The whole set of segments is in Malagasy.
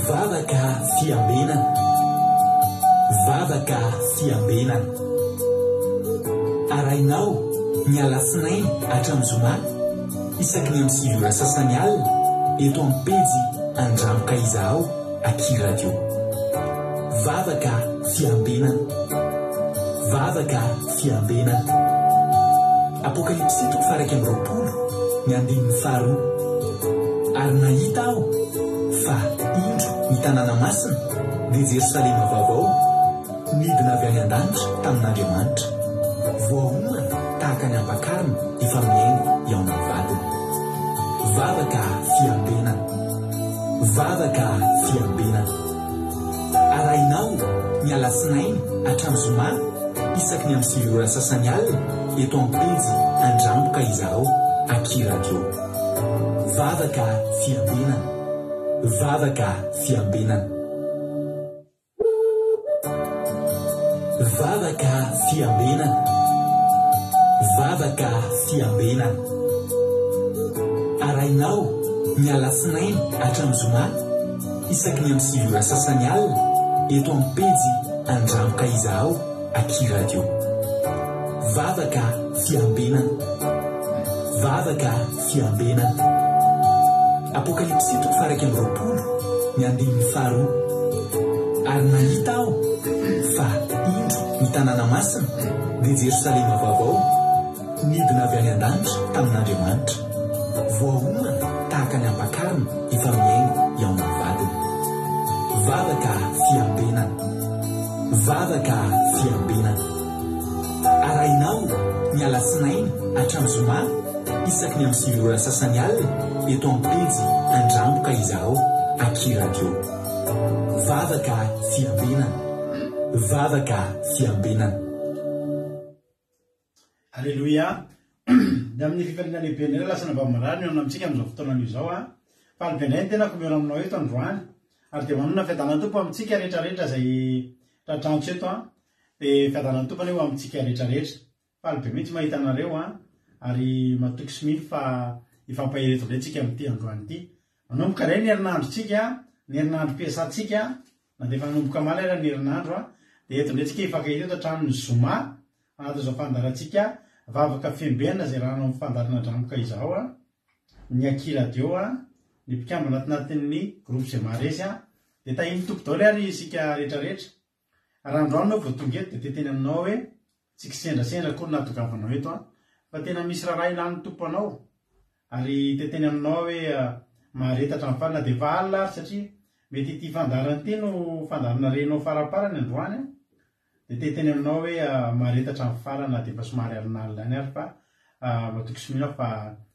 Vavaka fiambenana. Vavaka fiambenana. Arahinao ny alatsinainy hatramin'ny zoma isaky ny amin'ny 9 ora sasany alina eto amin'ny pejy Andramo ka izahao aky radio. Vavaka fiambenana. Vavaka fiambenana. Apokalypsy toko faha 21, ny andininy faharoa. Ary nahita aho fa, indro, ny tanàna masina, dia Jerosalema vaovao, nidina avy any an-danitra tamin'Andriamanitra, voaomana tahaka ny ampakarina efa mihaingo hihaona amin'ny vadiny. Vavaka fiambenana. Vavaka fiambenana. Arahinao ny alatsinainy hatramin'ny zoma isaky ny amin'ny 9 ora sasany alina eto amin'ny pejy Andramboka Izahao Aky Radio. Vavaka fiambenana. Vavaka fiambenana. Vavaka fiambenana. Vavaka fiambenana. Arahinao ny alatsinainy hatramin'ny zoma isaky ny amin'ny 9 ora sasany alina eto amin'ny pejy Andramo ka izahao aky radio. Vavaka fiambenana. Vavaka fiambenana. Apokalypsy toko faha 21, ny andininy faharoa. Ary nahita aho fa, indro, ny tanàna masina, dia Jerosalema vaovao, nidina avy any an-danitra tamin'Andriamanitra, voaomana tahaka ny ampakarina efa mihaingo hihaona amin'ny vadiny. Vavaka fiambenana. Vavaka fiambenana. Arahinao ny alatsinainy hatramin'ny zoma isaky ny amin'ny 9 ora sasany alina eto amin'ny pejy Andramo ka izahao Aky Radio. Vavaka fiambenana. Vavaka fiambenana. Aleloia. Dia amin'ny fifaliana lehibe indray lasa nambao marary mihaona amintsika amin'izao fotoana anio izao a. Faly be indray ny tenako mihaona aminao eto androany. Ary dia manonona fiadanan'ny Tompo amintsika rehetra rehetra izay tratrantso eto a. Dia fiadanan'ny Tompo anie ho amintsika rehetra rehetra. Faly be mihitsy mahita anareo an, ary matoky sy mino fa hifampahery eto indray tsika amin'ity androany ity. Manomboka indray ny herinandrontsika, ny herinandrom-piasantsika, na dia efa nanomboka omaly ara ny herinandro an, dia eto indray tsika hifankahita eto hatramin'ny zoma, anatin'izao fandaharantsika Vavaka Fiambenana izay rano amin'ny fandaharana Dramoka izao an, ny Aky Radio an, ny mpikambana ato anatin'ny groupe izay maharesy an, dia tahian'ny Tompo daholo ary isika rehetra rehetra. Raha androany enao vao tonga eto dia te-hiteny aminao hoe tsy kisendrasendra akory nahatongavanao eto an, fa tena misy raharaha ilan'ny Tompo anao, ary te-hiteny aminao aho hoe mahareta hatramin'ny farany na dia efa alina ary satria mety ity fandaharana ity no fandaharana renao faraparany androany an, dia te-hiteny aminao aho hoe mahareta hatramin'ny farany na dia efa somary alinalina ihany ary fa matoky sy mino aho fa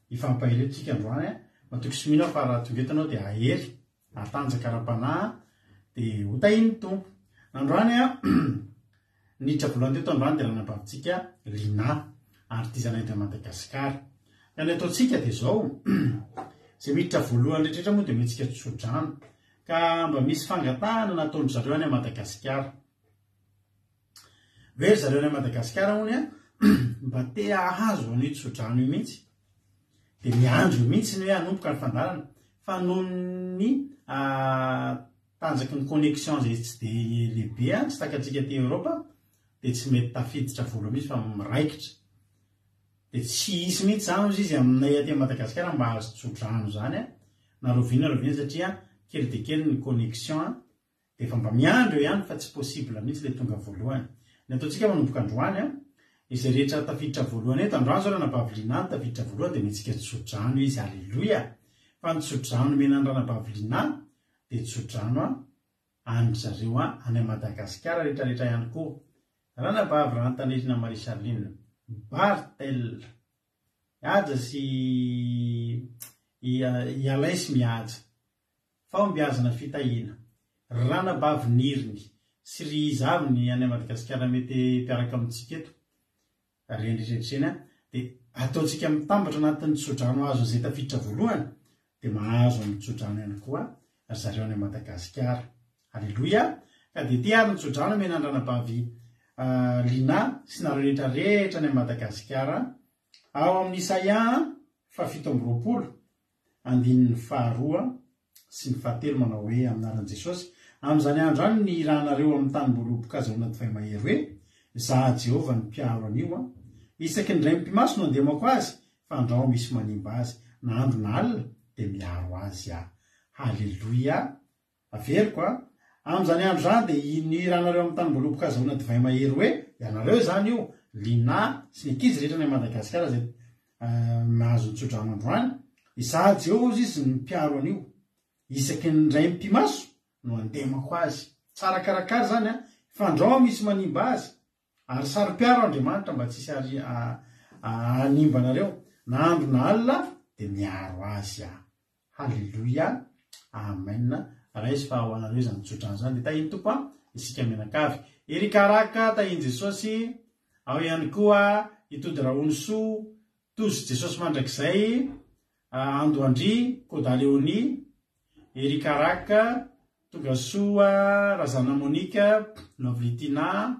hifampahery eto isika androany an, matoky sy mino aho fa raha tonga eto ianao dia hahery. Hatanjaka ara-panahy dia ho tahian'ny Tompo. Androany a, niditra voalohany teto androany dia ranabavintsika Lina, artizana eto Madagasikara. Ka ny ataontsika dia izao, izay miditra voalohany rehetra moa dia omentsika tsodrano. Ka mba misy fangatahana nataon-dry zareo any Madagasikara. Hoe ry zareo any Madagasikara hono a, mba te hahazo an'io tsodrano io mihitsy. Dia miandry io mihitsy ny hoe hanomboka ny fandaharana. Fa noho ny tanjaky ny connexion izay tsy dia lehibe, tsy takatsika aty Eoropa, dia tsy mety tafiditra voalohany mihitsy fa miraikitra. Dia tsy hisy mihitsy izany hozy izy aminay aty Madagasikara mba hahazo tsodrano izany, na rahoviana na rahoviana satria kely dia kely ny connexion. Dia efa mba miandry eo ihany fa tsy possible mihitsy ilay tonga voalohany. Ny ataontsika manomboka androany an, izay rehetra tafiditra voalohany eto, androany izao Ranabavy Lina no tafiditra voalohany dia omentsika tsodrano izy, aleloia! Fa ny tsodrano omena an'i Ranabavy Lina dia tsodrano an-dry zareo any Madagasikara rehetra rehetra ihany koa. Ranabavy Rahantanirina Marie Charline, Barthel, Haja sy i Alain sy Mihaja. Fahombiazana fitahiana. Ry ranabavy Niriny sy ry iza avy ny any Madagasikara mety mpiaraka amintsika eto, reny rehetra ireny an, dia ataontsika mitambatra anatin'ny tsodrano azon'izay tafiditra voalohany dia mahazo amin'ny tsodrano ihany koa ry zareo any Madagasikara. Aleloia! Ka dia ity ary ny tsodrano omena an-dranabavy Lina sy nareo rehetra rehetra any Madagasikara ao amin'ny Isaia faha 27 andininy faharoa. Sy ny fahatelo manao hoe, Amin'ny anaran'i Jesosy, amin'izany andro izany ny hiranareo amin'ny tanim-boaloboka azahoana divay mahery hoe, Izaho Jehovah no mpiaro an'io an! Isaky ny indray mipi-maso no andemako azy, fa andrao misy manimba azy, na andro na alina, dia miaro azy aho. Haleloia! Averiko an! Amin'izany andro izany dia ny hiranareo amin'ny tanim-boaloboka azahoana divay mahery hoe, ianareo izany io, Lina sy ny ankizy rehetra any Madagasikara izay nahazo ny tsodrano androany, Izaho Jehovah hozy izy no mpiaro an'io. Isaky ny indray mipi-maso no andemako azy. Tsara karakara izany an! Fandrao misy manimba azy. Ary saro-piaro Andriamanitra mba tsy hisy hanimba anareo. Na andro na alina dia miaro azy aho. Haleloia. Amen. Raiso fa ho anareo izany tsodrano izany. Dia tahin'ny Tompo an, isika mianakavy. Eric Araka, tahin'i Jesosy. Ao ihany koa i Tody Rahonisoa, Tojo Jesosy Mandrakizay, Ando Andry, Koda Léonie, Eric Araka, Tongasoa Razana Monica, Lovely Tina,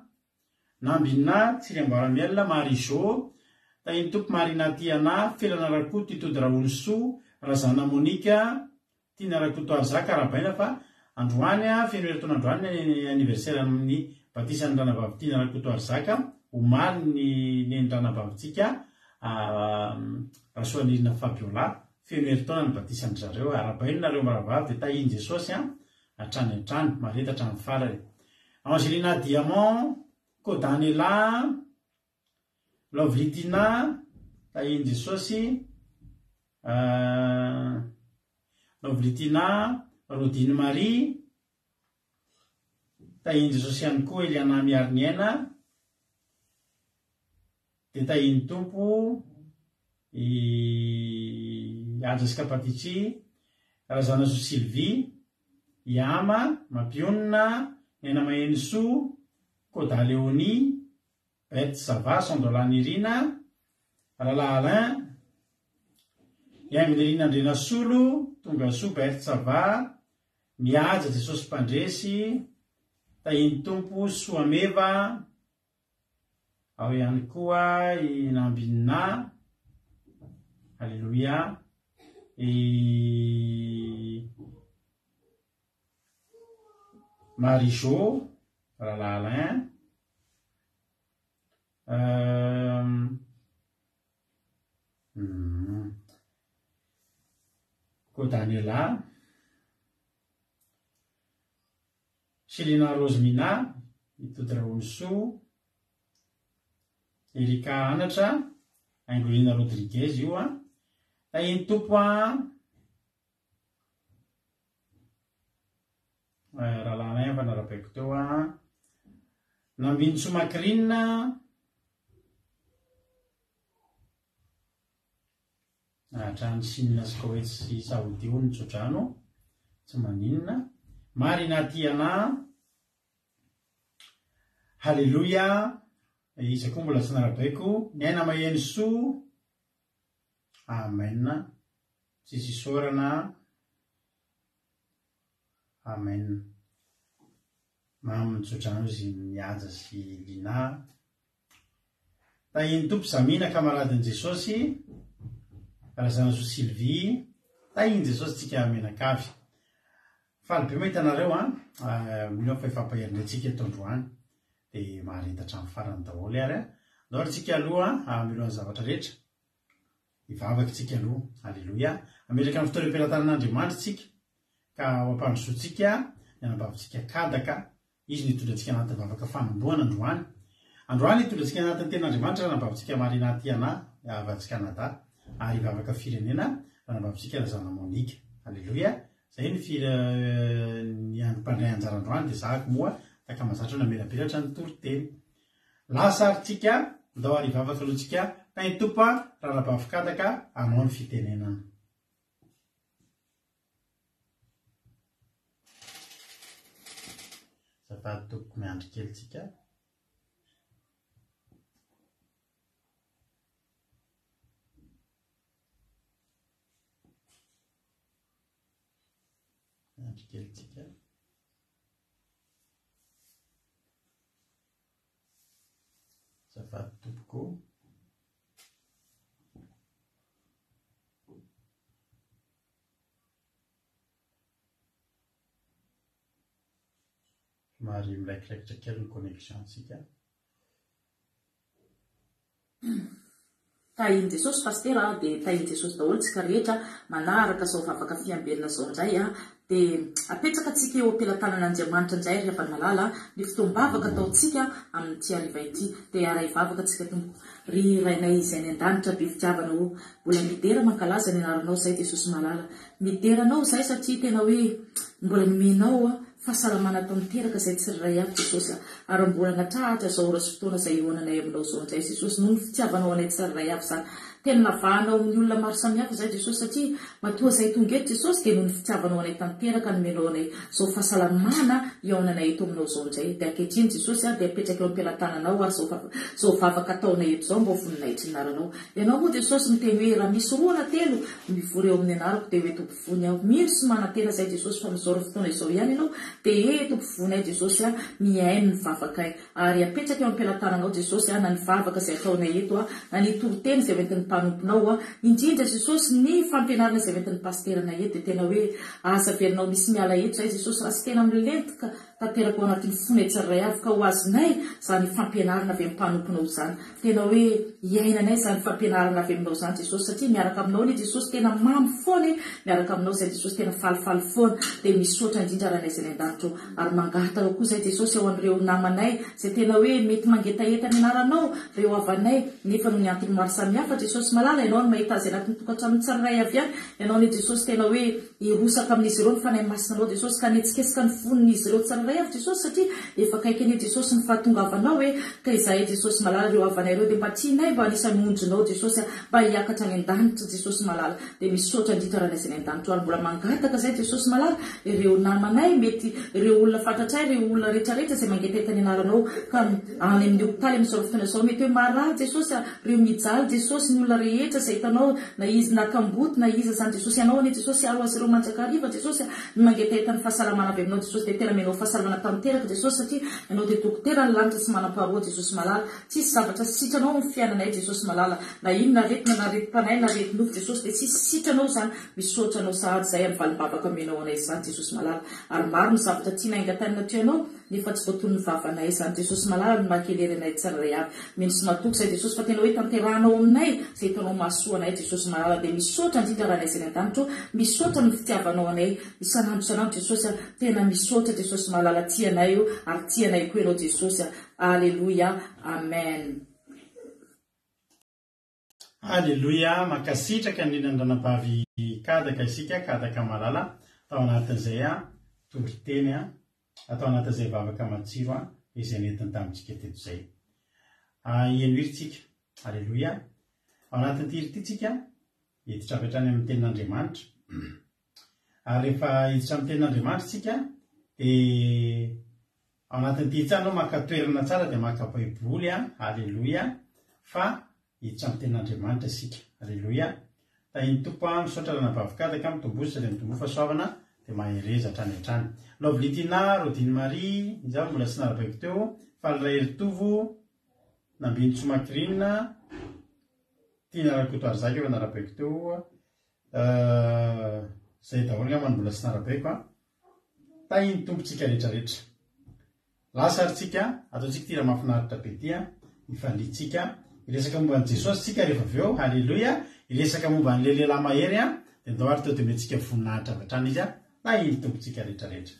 Nambinina, Tsiriamboaramiel, Marie Jo, Tahin'ny Tompo Marina Tiana, Felana Rakoto, i Tody Rahonisoa, Razana Monica, Tiana Rakotoarizaka, Arahabaina fa androany, feno herintaona androany ny anniversaire ny batisan'ny ranabavy Tiana Rakotoarizaka, omaly ny nenin-dranabavintsika Rasoanirina Fabiola, feno herintaona ny batisan-dry zareo, arahabaina nareo mirahavavy dia tahin'i Jesosy an, hatrany hatrany, mahareta hatramin'ny farany. Angelina Diamant, Kodanela, Lovely Tina, tahin'i Jesosy, Lovely Tina, Rodine Marie, tahin'i Jesosy ihany koa Eliana Miariniaina, Dia tahian'ny Tompo i Haja sy Kapatichi, Razanasoa Sylvie, i Ama, Mampionona, Naina Mahenosoa, Koda Léonie, Beth Sava, Sandola Nirina, Rahalahy Alain, Haingonirina Andrianasolo, Tongasoa Beth Sava, Mihaja Jesosy Mpandresy, Tahian'ny Tompo Soameva, Ao ihany koa i Nambinina, Aleloia, i Marie Jo, Rahalahy Alain, Kodanela. Selena Rose Mina, i Tody Rahonisoa, Erika Anatra, Haingolina Rodriguez io an. Tahin'ny Tompo an. Rahalahinay efa narabaiko teo an. Nambinintsoa Macrine. Hatrany Chine sy Koweït sy Saodia hono ny tsodrano, tsy maninona. Marina Tiana, Haleloia, iza koa mbola tsy narabaiko, Ny aina maheno soa, Amen, tsisy isaorana, Amen. Mamy ny tsodrano izy Mihaja sy Lina. Tahin'ny Tompo Zamina kamaradin'i Jesosy, Razanasoa Sylvie, tahin'i Jesosy tsika mianakavy. Faly be mahita anareo an, mino aho fa hifampahery indray tsika eto androany, dia mahareta hatramin'ny farany daholo ary an. Andao ary tsika aloha mialohan'ny zavatra rehetra, hivavaka tsika aloha, aleloia. Hametraka ny fotoana eo am-pelatanan'Andriamanitra tsika, ka ho ampandrosoantsika ny anabavintsika Kadaka, Izy no hitondra antsika anatin'ny vavaka fanombohana androany. Androany hitondra antsika anatin'ny tenin'Andriamanitra ranabavintsika Marina Tiana avy atsy Canada, ary hivavaka firenena ranabavintsika Razana Monica. Aleloia! Izay ny fir ny andro mpandray anjara androany dia zahako moa tahaka mahazatra namelabelatra ny toriteny. Lasa ary tsika, ndao ary hivavaka aloha tsika, Tahin'ny-Tompo a, ranabavy Kadaka, anao ny fitenenana. Azafady tompoko miandry kely tsika. Miandry kely tsika. Azafady tompoko. Somary miraikiraikitra kely ny connexion-tsika. Tahin'i Jesosy Pasitera a, dia tahin'i Jesosy daholo tsika rehetra manaraka zao vavaka fiambenana zao indray a, dia apetraka tsika eo am-pelatanan'Andriamanitra indray ry havana malala ny fotoam-bavaka ataontsika amin'ity hariva ity, dia hiara-hivavaka tsika tompoko. Ry Rainay izay any an-danitra be fitiavana o, mbola midera mankalaza ny anaranao zahay Jesosy malala, midera anao zahay satria tena hoe mbola nomenao Fahasalamana tanteraka izay tsirairay avy Jesosy a! Ary mbola natrahatra izao ora sy fotoana izay hihaonanay aminao izao indray Jesosy noho ny fitiavanao anay tsirairay avy izany. Tena navahanao amin'ny olona maro samihafa izahay Jesosy satria matoa izahay tonga eto Jesosy dia noho ny fitiavanao anay tanteraka nomenao anay izao fahasalamana hihaonanay eto aminao izao indray. Dia ankehitriny Jesosy a dia apetraka eo am-pelatananao ary izao izao vavaka ataonay eto izao mba ho voninahitry ny anaranao. Ianao moa Jesosy miteny hoe raha misy roa na telo mivory eo amin'ny anarako dia ho eto Vony aho. Mino sy manantena izay Jesosy fa amin'izao fotoana izao ihany Ianao dia eto ampovoanay Jesosy a, mihaino ny vavakay. Ary apetraka eo am-pelatananao Jesosy a, na ny vavaka izay ataonay eto a, na ny toriteny izay hoentin'ny mpanomponao a, indrindra Jesosy ny fampianarana izay hoentin'ny pasiteranay eto dia tena hoe aza averinao misy miala eto izay Jesosy raha tsy tena milentika tanteraka ao anatin'ny fonay tsirairay avy ka ho azonay izany fampianarana avy amin'ny mpanomponao izany. Tena hoe iainanay izany fampianarana avy aminao izany Jesosy satria miaraka aminao anie Jesosy tena mamy foana e, miaraka aminao izay Jesosy tena falifaly foana dia misaotra indrindra Rainay izay any an-danitra ô, ary mangataka koa izay Jesosy ao an'ireo namanay izay tena hoe mety mangetaheta ny anaranao, ireo havanay nefa noho ny antony maro samihafa Jesosy malala Ianao no mahita azy anatin'ny tokantranony tsirairay avy any, Ianao anie Jesosy tena hoe Hirosaka amin'izy ireo ny Fanahy Masinanao Jesosy ka hanetsiketsika ny fon'izy ireo tsirairay avy Jesosy satria efa akaiky anie Jesosy ny fahatongavanao e! Ka izahay Jesosy malala ireo havanay ireo dia mba tianay mba anisan'ny ondrinao Jesosy a! Mba hiakatra any an-danitra Jesosy malala dia misaotra indrindra Rainay izay any an-danitra ary mbola mangataka izay Jesosy malala ireo namanay mety ireo olona fantatray ireo olona rehetrarehetra izay mangetaheta ny anaranao ka any amin'ny hopitaly amin'izao fotoana izao mety hoe marary Jesosy a! Ireo mijaly Jesosy ny olona rehetra izay hitanao na izy na kamboty na iza izany Jesosy Ianao anie Jesosy hiaro azy ireo mandrakariva Jesosy a! Ny mangetaheta ny fahasalamana avy aminao Jesosy dia tena amenao fahasalamana tanteraka Jesosy satria Ianao dia dokotera ny lanitra tsy manam-paharoa Jesosy malala tsisy zavatra sitranao amin'ny fiainanay Jesosy malala na inona aretina na aretim-panahy na areti-nofo Jesosy dia tsisy sitranao izany misaotra Anao sahady izay amin'ny valim-bavaka omenao anay izany Jesosy malala ary maro ny zavatra tianay angatahina toy Anao Nefa tsy voatonon'ny vavanay izany Jesosy malala no mahakelery anay tsirairay avy. Mino sy matoky izay Jesosy fa tena hoe tanterahanao aminay izay hitanao mahasoa anay Jesosy malala dia misaotra indrindra Rainay izay any an-danitra ô misaotra amin'ny fitiavanao anay isan'andro isan'andro Jesosy a tena misaotra Jesosy malala tia anay ô ary tia anay koa ianao Jesosy a Aleloia Amen. Aleloia, mankasitraka indrindra ny ranabavy Kadaka isika, Kadaka malala, tao anatin'izay toriteny, tao anatin'izay vavaka matsiro izay nentiny tamintsika teto izay. Heno hira tsika. Aleloia. Ao anatin'ity hira ity tsika, hiditra avy hatrany amin'ny tenin'Andriamanitra. Ary rehefa hiditra amin'ny tenin'Andriamanitra tsika, dia Ao anatin'ity itsy anao maka toerana tsara dia maka baiboly a, aleloia, fa hiditra amin'ny tenin'Andriamanitra isika, aleloia. Tahin'ny Tompo a, misaotra ranabavy Kadaka, mitomboa sy mitomboa fahasoavana dia mahereza hatrany hatrany. Lovely Tina, Rodine Marie, izaho mbola tsy narabaiko teo, Faly Raheritovo, Nambinintsoa Macrine, Tiana Rakotoarizaka efa narabaiko teo, izay daholo angamba no mbola tsy narabaiko a. Tahin'ny Tompo tsika rehetra rehetra. Lasa ary tsika, ataontsika ity raha mahafinaritra be ity an, hifaliantsika, hiresaka momba an'i Jesosy tsika rehefa avy eo, haleloia, hiresaka momba an'ilay lehilahy mahery an, dia ndao ary teo dia omentsika voninahitra avy hatrany izy an, tahin'ny Tompo tsika rehetra rehetra.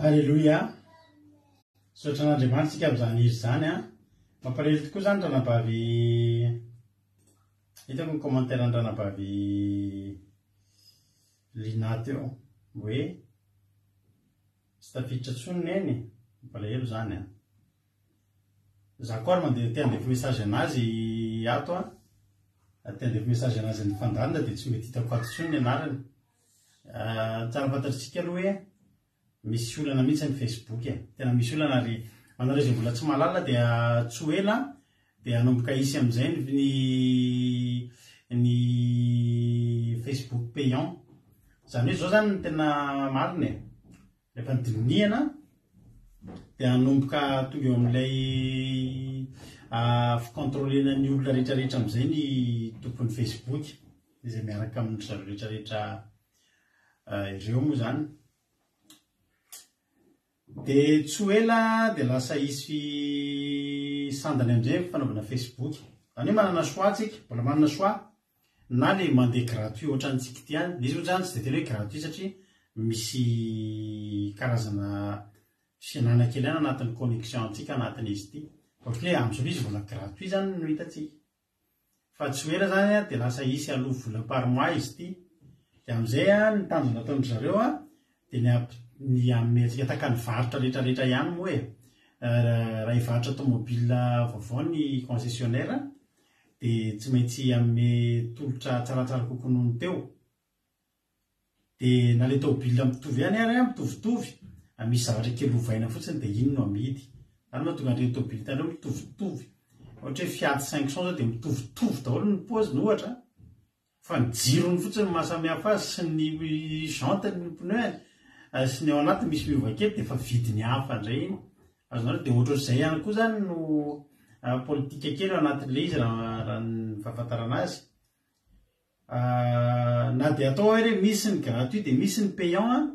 Aleloia! Misaotra an'Andriamanitra isika amin'izany hira izany an! Mampalahelo tokoa izany ranabavy hitako ny commentaire an'i ranabavy Lina teo hoe tsy tafiditra intsony neny, mampalahelo izany an! Za koa ary mandeha te handefa message anazy ato an, te handefa message anazy ny fandaharana dia tsy mety hitako ato intsony ny anarany. Tsara fantatritsika aloha hoe misy olana mihitsy ny Facebook e. Tena misy olana ary ho anareo izay mbola tsy mahalala dia tsy ho ela dia hanomboka hisy amin'izay ny ny Facebook payant. Izany hoe izao izany ny tena marina e. Rehefa nodinihana dia hanomboka tonga eo amin'ilay fi-contrôler-na ny olona rehetrarehetra amin'izay ny tompon'ny Facebook. Izay miaraka amin-dry zareo rehetrarehetra ireo moa izany. Dia tsy ho ela dia lasa hisy sandany amin'izay ny fanaovana Facebook. Izany hoe manana choix tsika, mbola manana choix na le mandeha gratuit ohatrantsika ity ihany. Ilay izy moa izany tsy dia tena hoe gratuit satria misy karazana fihenana kely ihany anatin'ny connexion antsika anatin'izy ity. Ok, amin'izao ilay izy mbola gratuit izany no hitantsika. Fa tsy ho ela zany dia lasa hisy aloa vola par mois izy ity. Dia amin'izay ny tanjona ataon-dry zareo dia ny hamp- ny hanome antsika tahaka ny varotra rehetra rehetra ihany moa e. Raha hivarotra tomobile vaovao ny concessionnaire dia tsy maintsy hanome tolotra tsaratsara kokoa noho ny teo. Dia na ilay tôbila mitovy ihany ary an, mitovitovy, misy zavatra kely ovaina fotsiny dia iny no amidy. Izany no mahatonga an'ireny tôbily hitanareo mitovitovy. Ohatra hoe Fiat 500 izao dia mitovitovy daholo ny paoziny ohatra, fa ny jirony fotsiny no mahasamihafa azy sy ny jante ny pneu-ny sy ny ao anatiny misy miova kely dia efa vidiny hafa indray iny. Azonareo? Dia ohatrohatr'izay ihany koa izany no politika kely ao anatin'ilay izy raha ny fahafantarana azy. Na dia atao ary hoe misy ny gratuit dia misy ny payant an,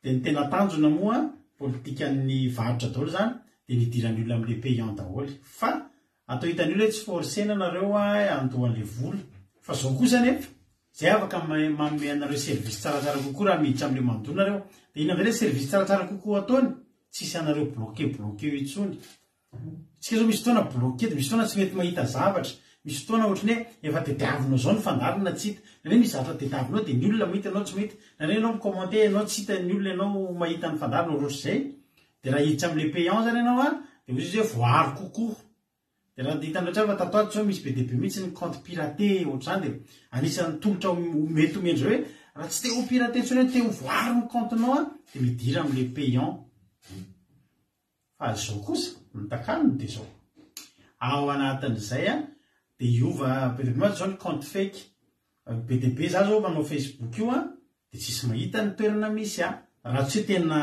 dia ny tena tanjona moa politikan'ny varotra daholo izany dia ny hidiran'ny olona amin'ilay payant daholo. Fa atao hitan'ny olona hoe tsy forcer-na nareo handoa an'ilay vola. Fa zao kosa anefa, zay afaka manome anareo service tsaratsara kokoa raha miditra amin'ilay mandoa nareo. Dia inona indray ilay service tsaratsara kokoa ataony? Tsisy anareo bloquer bloquer eo intsony. Tsika zao misy fotoana bloqué de misy fotoana tsy mety mahita zavatra. Misy fotoana ohatran'ny hoe efa tediavinao izao ny fandaharana tsy hita. Indraindray misy zavatra tediavinao dia ny olona mahita ianao tsy mahita. Indraindray ianao mi-commenter ianao tsy hitan'ny olona ianao mahita ny fandaharana ohatrohatr'izay. Dia raha hiditra amin'ilay payant izany ianao an, dia hoy izy hoe voaaro kokoa. Dia raha hitanareo tsara fa tato ato izao misy be dia be mihitsy ny compte piraté ohatr'izany dia anisan'ny tolotra mety omen-dry zareo hoe raha tsy te ho piraté intsony hoe te ho voaaro ny compte-nao an, dia midira amin'ilay payant. Fa izao kosa, ny takalony dia izao, ao anatin'izay an, dia hiova be dia be mantsy izao ny compte fake. Be dia be za zao manao Facebook io an, dia tsisy mahita ny toerana misy ahy. Raha tsy hoe tena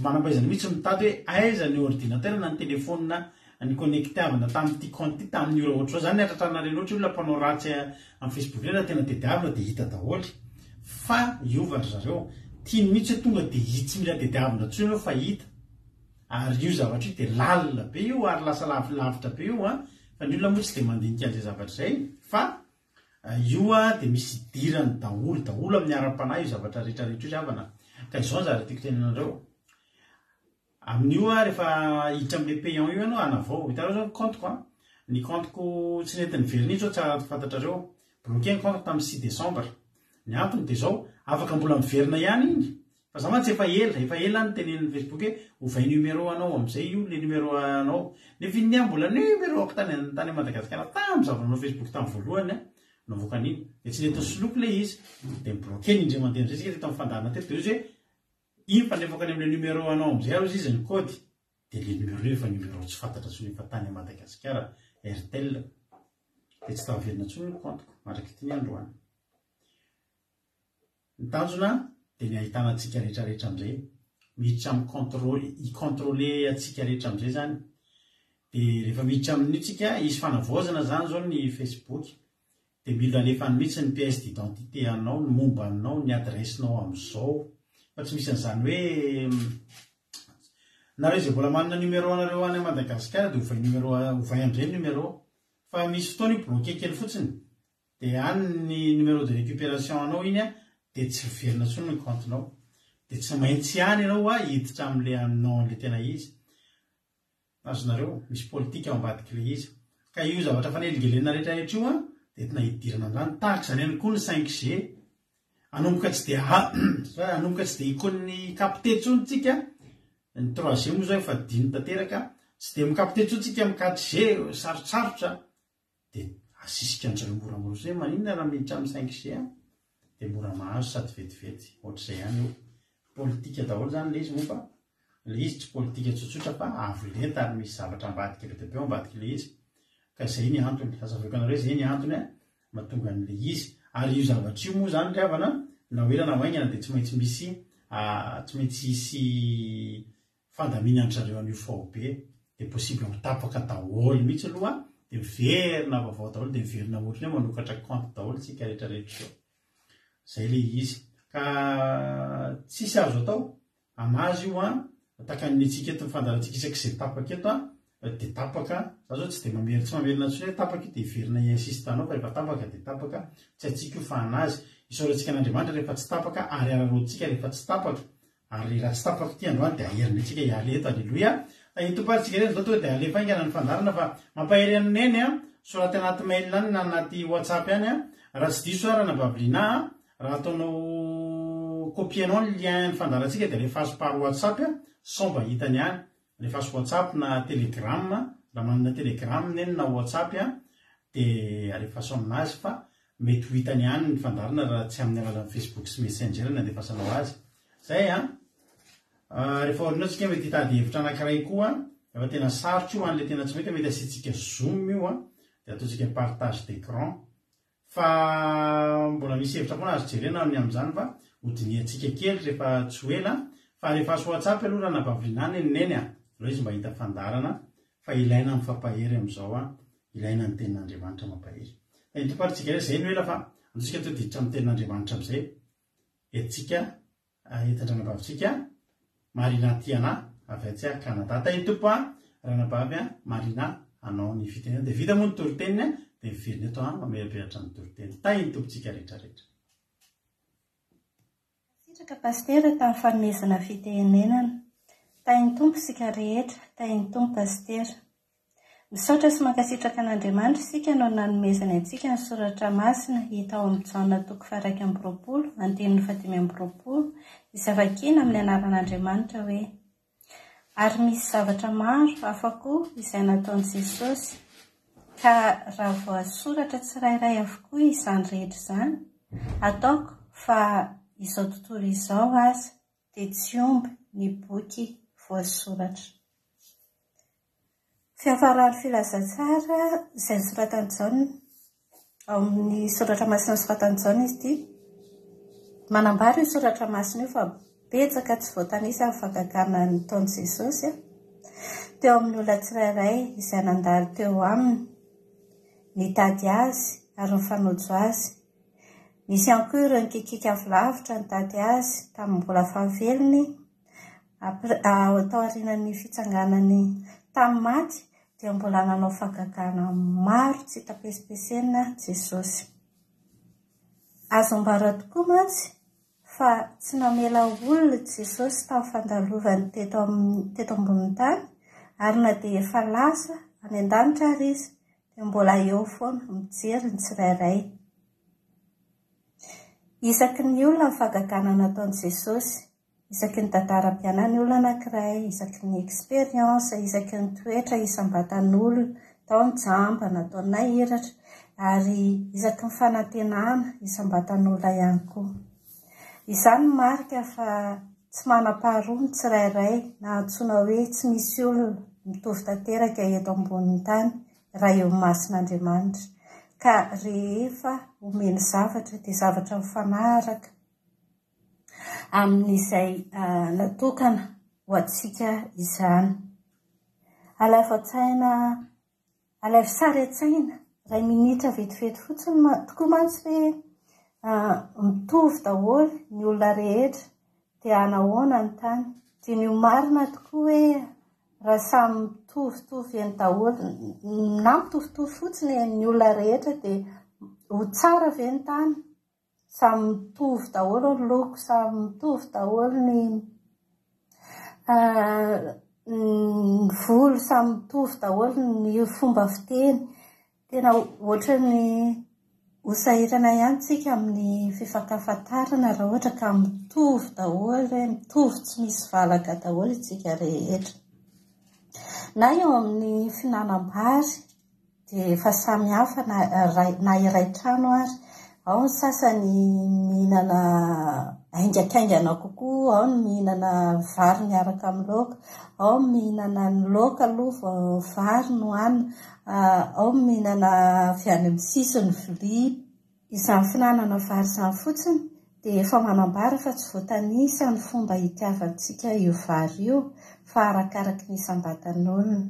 manam-pahaizana mihitsy mitady hoe aiza ny ordinateur na ny telephone ni-connecter-vana tamin'ity compte ity tamin'ny ora ohatr'izao. Zany ny hatratrarana loatra olona mpanao ratsy amin'ny Facebook ireny raha tena tediavina dia hita daholo. Fa hiova ry zareo. Tiany mihitsy hoe tonga dia hita tsy mila tediavina intsony aloha fa hita. Ary io zavatra io dia lalina be io ary lasa lavitra be io an. Fa ny olona moa tsy dia mandinika an'izay zavatra izay fa Io dia misy idirany daholo daholo amin'ny ara-panahy io zavatra rehetra rehetra io ry havana. Ka izao ny zavatra tiako tenenina anareo. Amin'io rehefa hiditra amin'ilay payant io ianao hanavao. Hitanareo izao ny compte-ko an. Ny compte-ko tsy nety niverina iny izao tsara fantatrareo. Bloqué ny compte-ko tamin'ny 6 décembre. Ny antony dia izao, afaka mbola miverina ihany iny. Fa za mantsy efa ela, efa ela aho nitenenin'ny Facebook hoe ovay numéro anao amizay io le numéro anao. Nefa iny aho mbola numéro-ako tany tany Madagasikara tam za vao nanao Facebook tam voalohany aho navoaka an'iny. De tsy nety nisoloiko le izy. De ni-bloquer-ny indray mandeha amizay tsika teto am fandaharana teto de hoy izy hoe iny fa alefako any amle numéro anao amizay aho hozy izy ny code. De le numéro io efa numéro tsy fantatra intsony efa tany Madagasikara, Airtel. De tsy tafaverina intsony ny compte-ko mandrak'ity ny androany. Ny tanjona dia ny ahitana antsika rehetra rehetra amin'izay, miditra amin'ny contrôle, hi-contrôler antsika rehetra amin'izay izany. Dia rehefa miditra amin'io tsika, hisy fanavaozana izany izao ny Facebook, dia mila alefany mihitsy ny pièce d'identité anao, ny momba anao, ny adresse-nao amin'izao, fa tsy misy an'izany hoe nareo izay mbola manana numéro anareo any Madagasikara dia ovay numéro, ovay amin'izay ny numéro, fa misy fotoana io bloqué kely fotsiny, Dia any ny numéro de récupération anao iny an, dia tsy miverina intsony ny compte-nao. Dia tsy maintsy any ianao hoa hiditra amin'ilay nom an'ilay tena izy. Azonareo? Misy politika ao ambadik'ilay izy. Ka io zavatra fanelingelenana rehetra rehetra io an, dia entina hidirana amin'izany. Tahaka izany ihany koa ny cinq G. Hanomboka tsy dia hanomboka tsy dia hi-con-, hi-capter intsony tsika, ny trois G moa izao efa adino tanteraka, tsy dia mi-capter intsony tsika amin'ny quatre G, sarotsarotra. Dia asisika an-dry zareo moramora fotsiny hoe maninona raha miditra amin'ny cinq G an? Dia mora mahazo sady vetivety. Ohatr'izay ihany io. Politika daholo izany ilay izy moa fa ilay izy tsy politika tsotsotra fa avo lenta ary misy zavatra ambadika be dia be ao ambadik'ilay izy. Ka izay ny antony. Hazavaiko anareo izay ny antony mahatonga an'ilay izy. Ary io zavatra io moa izany ry havana na ho ela na ho haingana dia tsy maintsy misy tsy maintsy hisy fandaminan-dry zareo an'io faobe dia possible ho tapaka daholo mihitsy aloha dia miverina vaovao daholo dia miverina ohatran'ny hoe manokatra compte daholo tsika rehetra rehetra izao. Zay le izy. Ka tsisy azo atao anazy io an, takan'ny antsika eto ny fandaharantsika isak'izay tapaka eto an, dia tapaka, za zao tsy dia mamerina tsy mamerina intsony hoe tapaka io dia hiverina hi-insiste anao fa rehefa tapaka dia tapaka, tsy antsika io fa anazy. Isaorantsika an'Andriamanitra rehefa tsy tapaka ary araraotintsika rehefa tsy tapaka. Ary raha tsy tapaka ity androany dia aherina antsika hiala eto. Aleloia. Fa Tompo ary tsika rehetra izao tonga dia alefa haingana ny fandaharana fa mampahery an'i Neny a, soraty anaty mail any na anaty WhatsApp any a, raha tsy diso aho Ranabavy Lina a, raha ataonao copier-nao ny lien ny fandaharantsika dia alefaso par WhatsApp a, sao mba hitany any. Alefaso WhatsApp na Telegram, raha manana Telegram Neny na WhatsApp a, dia alefaso aminazy fa mety ho hitany ihany ny fandaharana raha tsy amin'ny alalan'ny Facebook sy Messenger no andefasanao azy. Zay an! Rehefa aoriana ao tsika mety hitady hevitra anankiray koa, efa tena sarotra io ho an'ilay tena tsy mety, mety asiantsika zoom io an, dia ataontsika partage d'écran. Fa mbola misy hevitra foana azo jerena ny amin'izany fa hodinihantsika kely rehefa tsy ho ela. Fa alefaso WhatsApp aloha ranabavy Rinah neny neny a! Aleo izy mba hahita fandaharana fa ilaina mifampahery amin'izao an! Ilaina ny tenin'Andriamanitra mampahery. Fa iny Tompo ary tsika izay no ela fa antsika to diditra amin'ny tenin'Andriamanitra amin'izay entintsika entin-dranabavintsika Marina Tiana avy atsy Canada. Tahin'ny Tompo an ranabavy an Marina hanao ny fitenenana. Dia vita moa ny toriteniny an dia miverina eto an mamelabelatra ny toriteny. Tahin'ny Tompo tsika rehetra rehetra. Mankasitraka Pasitera tamin'ny fanomezana fitenenana. Tahin'ny Tompo isika rehetra, tahin'ny Tompo Pasitera. Misaotra sy mankasitraka an'Andriamanitra isika noho ny nanomezany antsika ny soratra masina hita ao amin'ny Jaona toko faha-21 andininy faha-25 izay vakiana amin'ny anaran'Andriamanitra hoe, Ary misy zavatra maro hafa koa izay nataon'i Jesosy, ka raha voasoratra tsirairay avokoa izany rehetra izany, ataoko fa izao tontolo izao aza dia tsy omby ny boky voasoratra. Fiafaran'ny filazantsara izay nosoratan'i Jaona, ao amin'ny soratra masina nosoratan'i Jaona izy ity. Manambara io soratra masina io fa betsaka tsy voatanisa ny fahagagana nataon'i Jesosy teo amin'ny olona tsirairay izay nandalo teo aminy, nitady azy ary nifanojo azy. Nisy ihany koa ireo nikikiaka avy lavitra nitady azy tamin'ny mbola fahavelony. Taorian'ny fitsanganany tamin'ny maty dia mbola nanao fahagagana maro tsy hita pesipesenina Jesosy. Azo ambara tokoa mantsy fa tsy namela olona Jesosy tamin'ny fandalovany teto teto ambonin'ny tany ary na dia efa lasa any an-danitra ary izy dia mbola eo foana mijery ny tsirairay. Isaky ny olona ny fahagagana nataon'i Jesosy. Isaky ny tantaram-piainan'ny olona anankiray, isaky ny expérience, isaky ny toetra isam-batan'olona, tao ny jamba, natao nahiratra, ary isaky ny fanantenana isam-batan'olona ihany koa. Izany no marika fa tsy manam-paharoa ny tsirairay na antsoina hoe tsy misy olona mitovy tanteraka eto ambonin'ny tany raha eo imason'Andriamanitra. Ka rehefa omeny zavatra dia zavatra mifanaraka amin'izay natokana ho antsika izany. Alaivo an-tsaina, alaivo sary an-tsaina iray minitra vetivety fotsiny tokoa mantsy hoe mitovy daholo ny olona rehetra dia hanahoana ny tany. Diniho marina tokoa hoe raha samy mitovitovy eny daholo na mitovitovy fotsiny ny olona rehetra dia ho tsara ve ny tany? Samy mitovy daholo ny loko, samy mitovy daholo ny ny volo, samy mitovy daholo ny fomba fiteny. Tena ohatran'ny ho sahirana ihany tsika amin'ny fifankafantarana raha ohatra ka mitovy daholo hoe mitovy tsy misy valaka daholo isika rehetra. Na eo amin'ny fihinanam-bary dia efa samy hafa na iray na iray trano ary. Ao ny sasany mihinana haingankaingana kokoa, ao ny mihinana vary miaraka amin'ny laoka, ao ny mihinana ny laoka aloha vao vary no hanina, ao ny mihinana avy any amin'ny sisiny vilia. Izany fihinanana vary izany fotsiny dia efa manambara fa tsy voatanisa ny fomba itiavantsika io vary io fa arakaraky ny isam-batan'olona.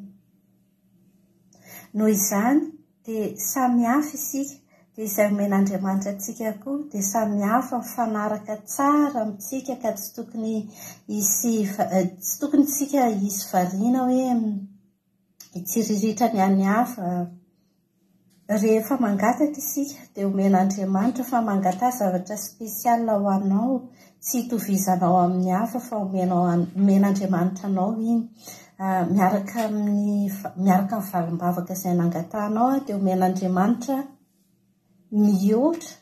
Noho izany dia samy hafa isika, dia izay omen'Andriamanitra antsika koa dia samy hafa mifanaraka tsara amintsika ka tsy tokony hisy tsy tokony isika hisy variana hoe hitsiriritra ny an'ny hafa. Rehefa mangataka isika dia omen'Andriamanitra fa mangataha zavatra spécial ho anao, tsy itovizanao amin'ny hafa fa omenao omen'Andriamanitra anao iny. Miaraka amin'ny miaraka amin'ny valim-bavaka izay nangatahanao dia omen'Andriamanitra mihoatra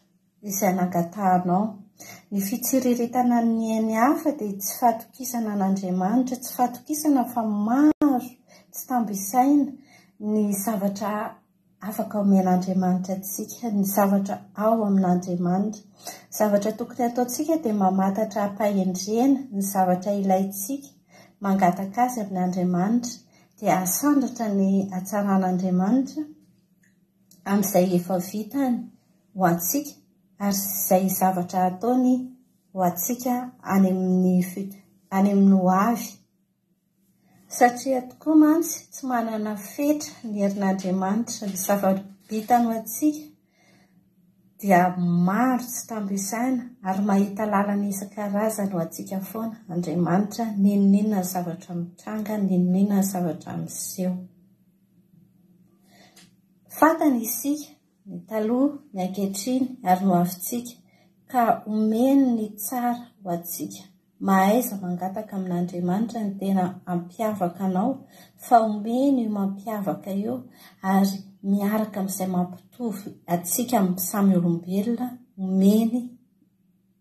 izay nangatahanao. Ny fitsiriritana ny eny hafa dia tsy fahatokisana an'Andriamanitra, tsy fahatokisana fa maro, tsy tambo isaina ny zavatra afaka omen'Andriamanitra antsika, ny zavatra ao amin'Andriamanitra. Zavatra tokony hataontsika dia mamantatra am-pahendrena ny zavatra ilaintsika, mangataka azy amin'Andriamanitra, dia asandratra ny hatsaran'Andriamanitra amin'izay efa vitany ho antsika ary izay zavatra ataony ho antsika any amin'ny any amin'ny ho avy. Satria tokoa mantsy tsy manana fetra ny herin'Andriamanitra, ny zava-bitany ho antsika dia maro tsy tambo isaina ary mahita lalana isan-karazany ho antsika foana Andriamanitra, n'inon'inona ny zavatra mitranga, n'inon'inona ny zavatra miseho. Fantany isika, ny taloha, ny ankehitriny ary ny hoavintsika, ka omeny ny tsara ho antsika. Mahaiza mangataka amin'Andriamanitra ny tena hampiavaka anao fa omeny io mampiavaka io ary miaraka amin'izay mampitovy antsika amin'ny samy olombelona omeny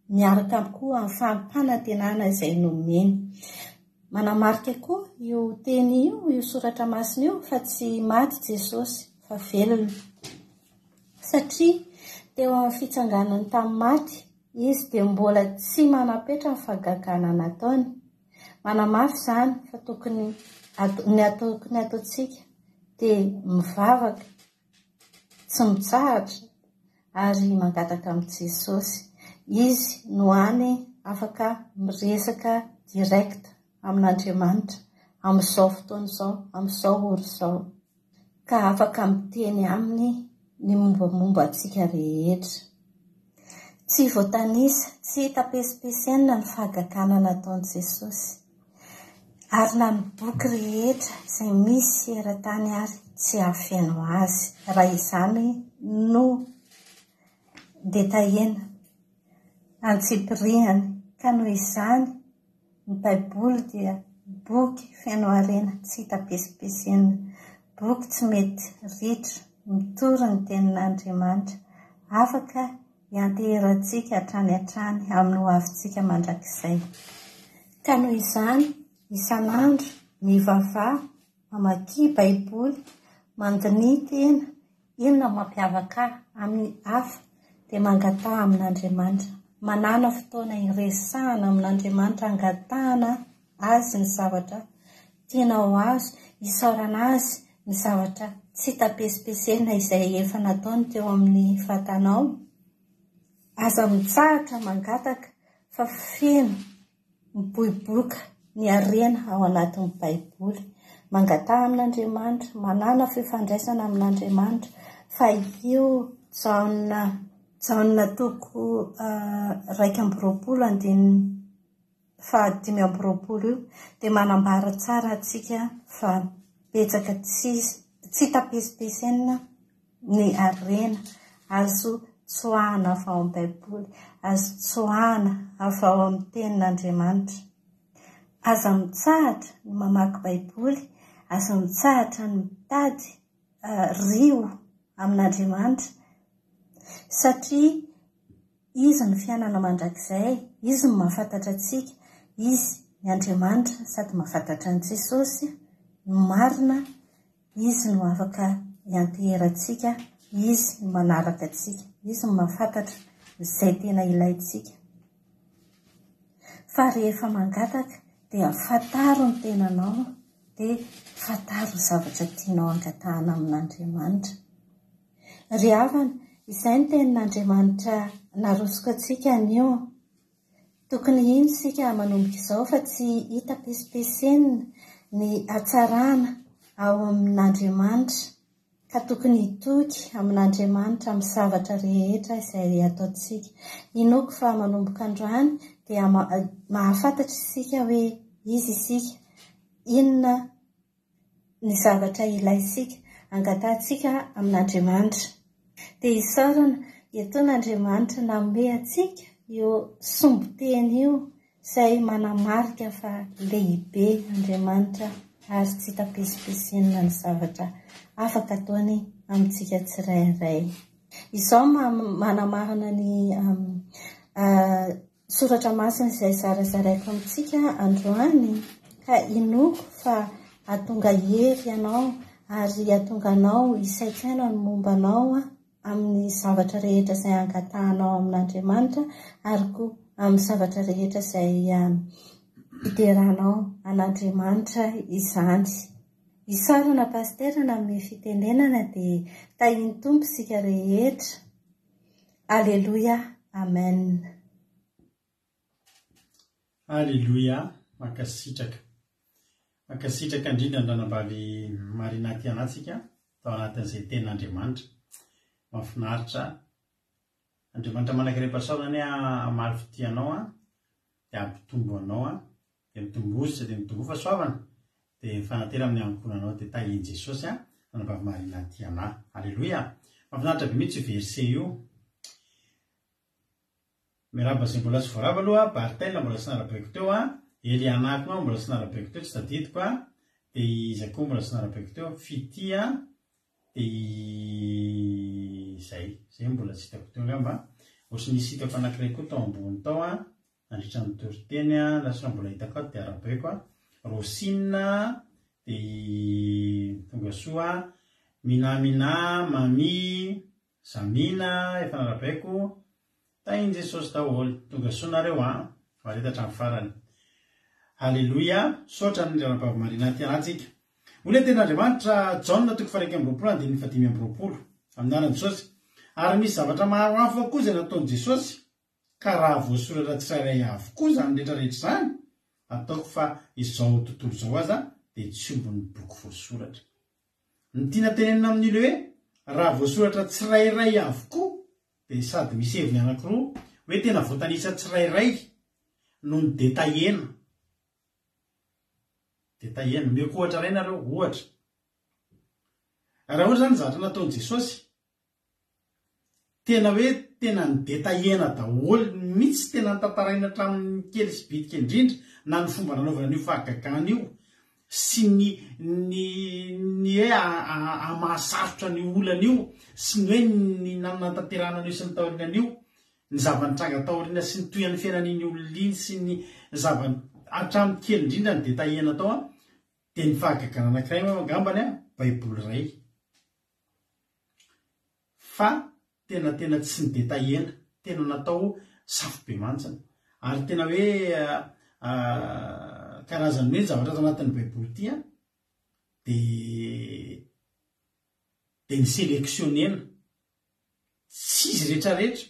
miaraka koa amin'ny fampanantenana izay nomeny. Manamarika koa io teny io, io soratra masina io fa tsy maty Jesosy fa velona. Satria teo amin'ny fitsanganany tamin'ny maty Izy dia mbola tsy manam-petra ny fahagagana nataony. Manamafy izany fa tokony ny tokony ataontsika dia mivavaka tsy mitsahatra ary mangataka amin'i Jesosy. Izy no hany afaka miresaka direct amin'Andriamanitra amin'izao fotoana izao, amin'izao ora izao. Ka afaka miteny aminy ny mombamomba antsika rehetra. Tsy voatanisa, tsy hita pesipesenina ny fahagagana nataon'i Jesosy. Ary na ny boky rehetra izay misy eran-tany ary tsy hahafeno azy, raha izany no detaillena antsipiriany. Ka noho izany, ny Baiboly dia boky feno harena tsy hita pesipesenina, boky tsy mety ritra, mitory ny Tenin'Andriamanitra, afaka hianteherantsika hatrany hatrany amin'ny hoavintsika mandrakizay. Ka noho izany, isan'andro, mivavaha, mamakia Baiboly, mandiniha tena, inona no mampiavaka ahy amin'ny hafa, dia mangataha amin'Andriamanitra. Manàna fotoana hiresahana amin'Andriamanitra, hangatahana Azy ny zavatra tianao ho azo, hisaorana Azy ny zavatra tsy hita pesipesenina izay efa nataony teo amin'ny vatanao. Aza mitsahatra mangataka fa feno miboiboika ny harena ao anatin'ny Baiboly. Mangataha amin'Andriamanitra, manàna fifandraisana amin'Andriamanitra fa io Jaona Jaona toko 21 andininy faha 25 io dia manambara tsara antsika fa betsaka tsy tsy hita pesipesenina ny harena azo tsoahana avy ao amin'ny Baiboly, azo tsoahana avy ao amin'ny Tenin'Andriamanitra. Aza mitsahatra ny mamaky Baiboly, aza mitsahatra ny mitady rio amin'Andriamanitra satria Izy no fiainana mandrakizay, Izy no mahafantatra antsika, Izy ny Andriamanitra sady mahafantatra an'i Jesosy no marina, Izy no afaka hianteherantsika, Izy no manaraka antsika, Izy no mahafantatra izay tena ilaintsika. Fa rehefa mangataka dia fantaro ny tenanao, dia fantaro ny zavatra tianao hangatahana amin'Andriamanitra. Ry havana, izay ny tenin'Andriamanitra narosoko antsika anio. Tokony hino isika manomboka izao fa tsy hita pesipesenina ny hatsarana ao amin'Andriamanitra ka tokony hitoky amin'Andriamanitra amin'ny zavatra rehetra izay ataontsika. Inoako fa manomboka androany dia mahafantatra isika hoe iza isika, inona ny zavatra ilaintsika, angatahantsika amin'Andriamanitra. Dia isaorana etoana Andriamanitra nanome antsika io sombin-teny io izay manamarika fa lehibe Andriamanitra ary tsy hita pesipesenina ny zavatra afaka ataony amintsika tsirairay. Izao manamarina ny Soratra masina izay zarazaraiko amintsika androany ka inoako fa hahatonga hery anao ary hahatonga anao hisaintsaina ny momba anao amin'ny zavatra rehetra izay angatahanao amin'Andriamanitra ary koa amin'ny zavatra rehetra izay hideranao an'Andriamanitra izany. Isaorana Pasitera nanome fitenenana dia tahin'ny Tompo isika rehetra. Aleloia Amen. Aleloia mankasitraka mankasitraka indrindra ny ranabavy Marina Tiana tsika tao anatin'izay tenin'Andriamanitra mahafinaritra Andriamanitra manankarem-pahasoavana anie hamaly fitia anao an dia hampitombo anao an Dia mitomboa dia mitomboa fahasoavana dia mifanantena amin'ny ankohonanao dia tahian'i Jesosy an Ranabavy Marina Tiana. Aleloia! Mahafinaritra be mihitsy io verset io. Miarahaba izay mbola tsy voaraba aloha, Barthel mbola tsy narabaiko teo an, Eliana koa mbola tsy narabaiko teo, tsy tadidiko an, dia iza koa mbola tsy narabaiko teo, Fitia, dia izay, izay mbola tsy hitako teo angamba. Ohatry ny nisy hitako anankiray koa tao ambony tao an, nandritra ny toriteny an, lasa raha mbola hitako ato dia arabaiko an, Rosine, dia i Tongasoa, Minamina, Mamy, Zamina, efa narabaiko, Tahin'i Jesosy daholo. Tonga soa nareo an! Mahareta hatramin'ny farany. Haleloia! Misaotra an'i Ranabavy Marina Tiana tsika. Hoy ilay tenin'Andriamanitra, Jaona toko faha-21 andininy fahadimy amby roapolo, amin'ny anaran'i Jesosy, Ary misy zavatra maro hafa koa izay nataon'i Jesosy, ka raha voasoratra tsirairay avokoa izany rehetra rehetra izany, ataoko fa izao tontolo izao aza dia tsy ombin'ny boky voasoratra. Ny tiana tenenina amin'io ilay hoe raha voasoratra tsirairay avokoa dia sady misy heviny anankiroa hoe tena voatanisa tsirairay no ni-detailler-na. Detailler-na. Omeko ohatra iray nareo, ohatra. Raha ohatra izany ny zavatra nataon'i Jesosy, Tena hoe tena ni-detailler-na daholo mihitsy, tena notantaraina hatramin'ny kely sy bitika indrindra, na ny fomba nanaovana an'io fahagagana io, sy ny ny ny hoe mahasarotra an'io olana io, sy ny hoe ny nanatanterahana an'io sy ny taorianan'io, ny zava-nitranga taoriana sy ny tohin'ny fiainan'iny olona iny sy ny zava hatramin'ny kely indrindra ni-detailler-na tao an, dia ny fahagagana anankiray angambany an, baiboly iray. Fa tena tena tsy ni-detailler-na, tena natao safobemantsina. Ary tena hoe karazan'ny hoe ny zavatra ato anatin'ny baiboly ity an, dia dia ni-selectionner-na. Tsy izy rehetra rehetra.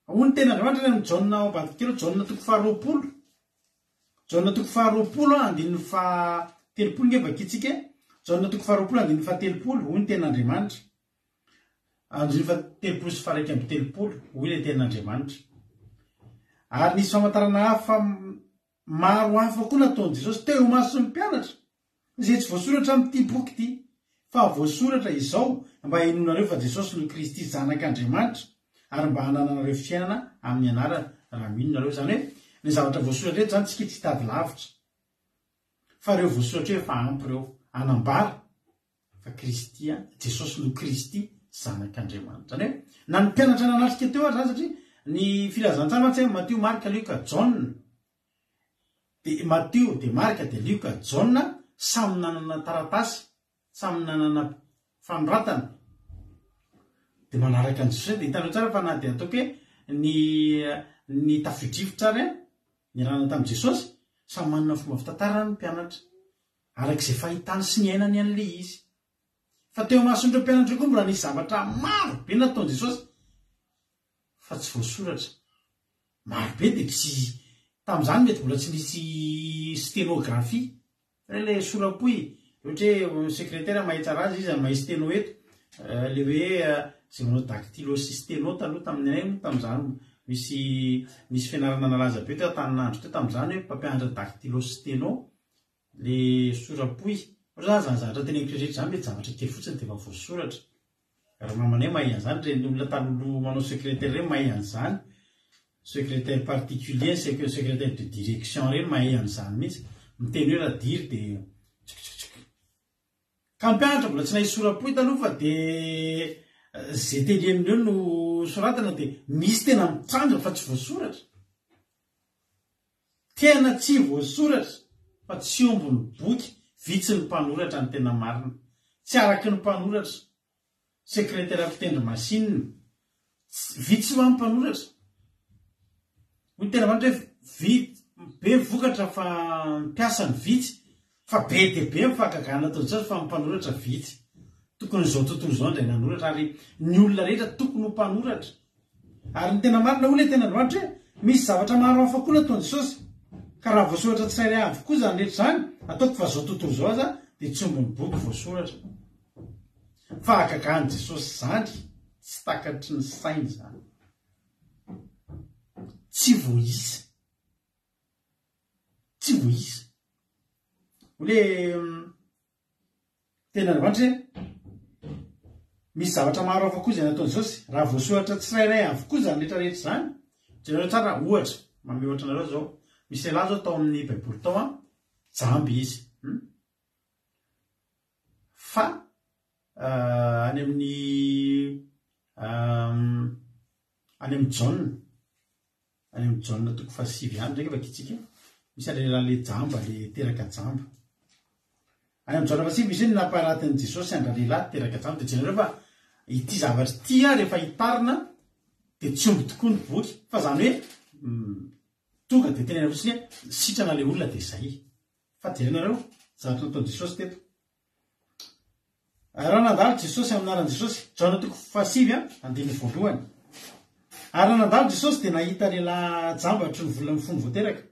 Hoy ny tenin'Andriamanitra any amin'ny Jaona ao ambadika kely ao, Jaona toko faharoapolo. Jaona toko faharoapolo andininy fahatelopolo nge vakintsika e. Jaona toko faharoapolo andininy fahatelopolo, hoy ny tenin'Andriamanitra. Andininy fahatelopolo sy faharaika amby telopolo, hoy ilay tenin'Andriamanitra. Ary nisy famantarana hafa Maro hafa koa nataon'i Jesosy teo imason'ny mpianatra, izay tsy voasoratra amin'ity boky ity, fa voasoratra izao mba hinoanareo fa Jesosy no Kristy Zanak'Andriamanitra, ary mba hanananareo fiainana amin'ny anarany, raha mino nareo. Izany hoe, ny zavatra voasoratra eto izany tsika tsy hitady lavitra, fa ireo voasoratra eo efa ampy ireo, hanambara fa Kristy, Jesosy no Kristy, Zanak'Andriamanitra. Izany hoe, na ny mpianatra nanatrika teo aza, satria ny filazantsara mantsy hoe Matio, Marka, Lioka, Jaona, dia Matio, dia Marka, dia Lioka, Jaona, samy nanana taratasy, samy nanana fanoratana, dia manaraka an'i Jesosy, dia hitanareo tsara fa na dia ataoko hoe ny ny tafio-drivotra ary niarahana tamin'i Jesosy, samy manana fomba fitantarany ny mpianatra. Araka izay fahitany sy niainany an'ilay izy. Fa teo imason'ireo mpianatra koa mbola nisy zavatra maro be nataon'i Jesosy fa tsy voasoratra. Maro be dia tsy, tamin'izany mety mbola tsy nisy stenographie, ilay sora-pohy, ohatra hoe secrétaire mahay tsara azy, iza no mahay steno eto, ilay hoe izay manao dactylo sy steno taloha tamin'ny anay moa tamin'izany misy nisy fianarana nalaza be teo Antaninandro teo tamin'izany hoe mpampianatra dactylo sy steno. Le sora-pohy, ohatra zany zany zavatra teneniko rehetra zany mety zavatra kely fotsiny de efa voasoratra. Ry mamanay mahay an'izany, reny olona talohaloha manao secrétaire reny mahay an'izany, secrétaire particulier, secrétaire de direction reny mahay an'izany mihitsy, miteny hoe radiry de tsk tsk tsk. Ka mpianatra mbola tsy nahay sora-pohy taloha fa de ze teneniny eo no soratana de misy tena mitranga fa tsy voasoratra. Tena tsy voasoratra fa tsy omby ny boky, vitsy ny mpanoratra ny tena marina. Tsy araky ny mpanoratra. Sekretera mpitendry machine. Vitsy hoa ny mpanoratra. Hoy ny tena marina hoe vitsy, be ny vokatra fa ny mpiasa no vitsy, fa be dia be ny fahagagana ataon'i Jesosy fa ny mpanoratra vitsy. Tokony izao tontolo izao indray nanoratra ary ny olona rehetra tokony ho mpanoratra. Ary ny tena marina hoy ilay tenin'Andriamanitra hoe, misy zavatra maro hafa koa nataon'i Jesosy, ka raha voasoratra tsirairay avokoa izany rehetra izany, ataoko fa izao tontolo izao aza dia tsy omby ny boky voasoratra. Fahagagan'i Jesosy izany, tsy takatry ny saina izany. Tsy voaisa. Tsy voaisa. Hoy ilay Tenin'Andriamanitra hoe, Misy zavatra maro hafa koa izay nataon'i Jesosy. Raha voasoratra tsirairay avokoa izany rehetra rehetra izany, Jereo tsara, ohatra, manome ohatra anareo zao, misy lehilahy zao tao amin'ny baiboly tao an, jamba izy. Hum? Fa any amin'ny any amin'ny Jaona, any amin'ny Jaona toko fahasivy ihany ndraiky vakintsika, misy an'ilay lehilahy le jamba, le teraka jamba. Any amin'ny Jaona fahasivy misy hoe ny nampaharatin'i Jesosy an-dralehilahy teraka jamba. Dia jereo fa ity zavatra ity rehefa hitarina dia tsy omby tokoa ny boky. Fa izany hoe tonga dia tenenina fotsiny hoe sitrana ilay olona dia izay. Fa jerenareo zavatra nataon'i Jesosy teto. Raha nandalo Jesosy amin'ny anaran'i Jesosy, Jaona toko fahasivy andininy voalohany. Ary raha nandalo Jesosy dia nahita lehilahy jamba hatry ny volana fony vao teraka.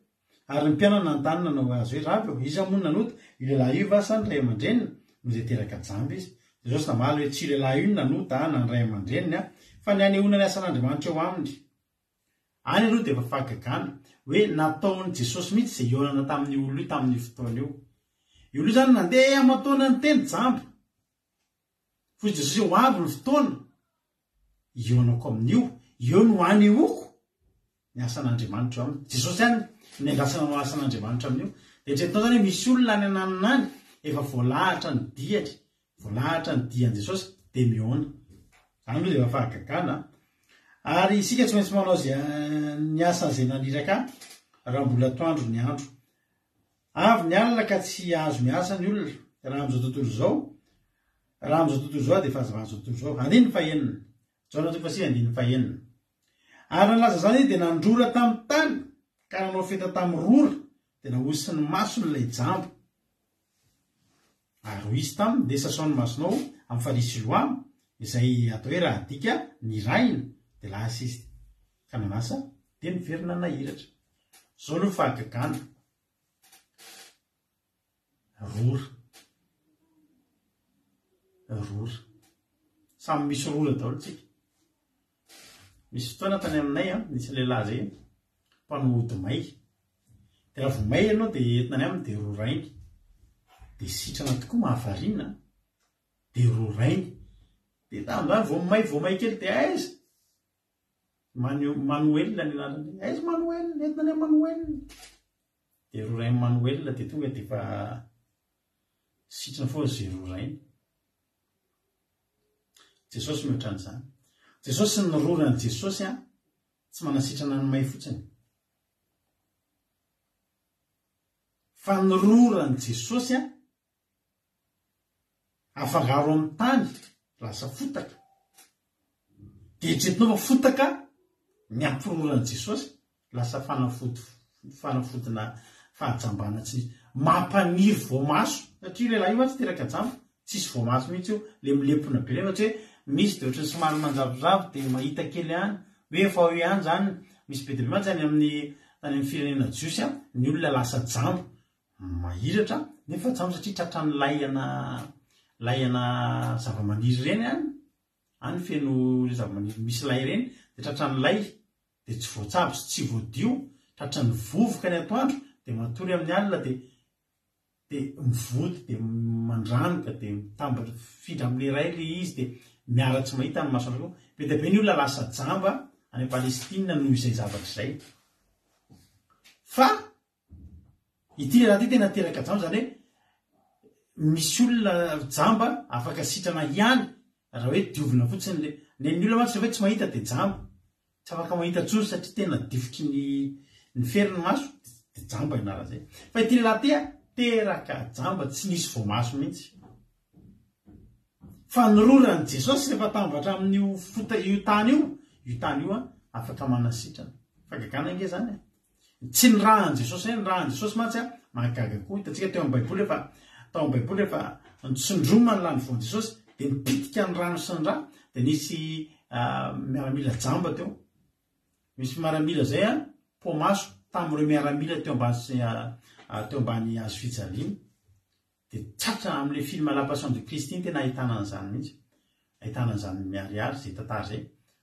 Ary ny mpianany nanontany nanao azy hoe, Raby ô, iza moa no nanota, io lehilahy io va sa ny ray aman-dreniny, no dia teraka jamba izy? Jesosy namaly hoe, Tsy io lehilahy io no nanota na ny ray aman-dreniny, fa ny hanehoana ny asan'Andriamanitra eo aminy. Any aloha dia efa fahagagana, hoe nataon'i Jesosy mihitsy izay hihaonana tamin'io olona io tamin'io fotoana io. Io olona io izany nandeha aman-taonany teny jamba. Hoy Jesosy hoe, Ho avy ny fotoana hihaonako amin'io, eo no hanehoako ny asan'Andriamanitra eo aminy. Jesosy ihany no niandrasana hanao asan'Andriamanitra amin'io. Dia eritreretinao izany hoe misy olona any ananona any, efa voalahatra ny diany, voalahatra ny dian'i Jesosy, dia mihaona. Izany aloha dia efa fahagagana. Ary isika tsy maintsy manao izay ny asan'izay naniraka ahy, raha mbola atoandro ny andro. Avy ny alina ka tsy azo miasa ny olona, raha amin'izao tontolo izao, raha amin'izao tontolo izao dia fahazavan'izao tontolo izao. Andininy fahenina. Jaona toko fahasivy andininy fahenina. Ary raha nilaza izany izy dia nandrora tamin'ny tany ka nanao feta tamin'ny rora, dia nahosy ny masony ilay jamba. Ary hoy izy taminy, Ndeha sasao ny masonao amin'ny farihy Siloama, izay atao hoe raha adika, nirahina. Dia lasa izy ka nanasa, dia niverina nahiratra. Izao aloha fahagagana. Rora. Rora. Samy misy rora daholo tsika. Misy fotoana tany aminay an, nisy lehilahy zay mpanao ody may. Dia raha vao may ianao dia entina any aminy dia rorainy. Dia sitrana tokoa mahavariana. Dia rorainy. Dia tamin'izany vao may vao may kely dia aiza? Manu, Manuel ny anarany. Aiza Manuel? Entina any Manuel. Dia rorain'i Manuel dia tonga dia efa sitrana foana izay rorainy. Jesosy mihoatra an'izany. Jesosy ny roran'i Jesosy an, tsy manasitrana ny may fotsiny. Fa ny roran'i Jesosy an, Afangaro amin'ny tany, lasa fotaka. Dia eritreretinao fa fotaka ny ampirororan'i Jesosy, lasa fanafody fanafodina fahajambana tsy misy. Mampaniry voamaso, satria io lehilahy io mantsy teraka jamba, tsisy voamaso mihitsy io, le milempona be ireny ohatra hoe misy dia ohatran'ny somary manjavozavo dia mahita kely ihany, hoe efa ao ihany izany, misy be dia be mantsy any amin'ny any amin'ny firenena jiosy ny olona lasa jamba, Mahiratra nefa jamba satria tratran'ny lay ana lay ana zavamaniry ireny any, any feno ireny zavamaniry misy lay ireny dia tratran'ny lay dia tsy voatsabo sy tsy voadio, tratran'ny vovoka ny atoandro dia matory amin'ny alina dia dia mivonto dia mandranoka dia mitambatra mifindra amin'ilay iray ilay izy dia miara tsy mahita ny masoandro koa. Be dia be ny olona lasa jamba any Palestina noho izay zavatra izay. Fa Ity lehilahy ity tena teraka jamba, izany hoe misy olona jamba afaka sitrana ihany raha hoe diovina fotsiny le, ny olona mantsy rehefa hoe tsy mahita dia jamba, tsy afaka mahita intsony satria tena difotry ny ny fery ny maso dia jamba io anarana izay. Fa ity lehilahy ity teraka jamba tsy nisy voamaso mihitsy. Fa ny roran'i Jesosy rehefa atambatra amin'io fota io tany io, io tany io afaka manasitrana. Fahagagana ange izany e. Tsy ny ràn'i Jesosy ihany, ny ràn'i Jesosy mantsy a, mahagaga koa. Hitantsika teo amin'ny Baiboly rehefa tao amin'ny Baiboly rehefa nitsindromana ny lanivoan'i Jesosy dia nipitika ny rano sy ny rà, dia nisy miaramila jamba teo. Misy miaramila izay a, poa-maso tamin'ireo miaramila teo ambany teo ambany hazo fijaliana. Dia tratra amin'ilay film La Passion du Christ iny tena ahitana an'izany mihitsy. Ahitana an'izany miharihary izay tantara izay.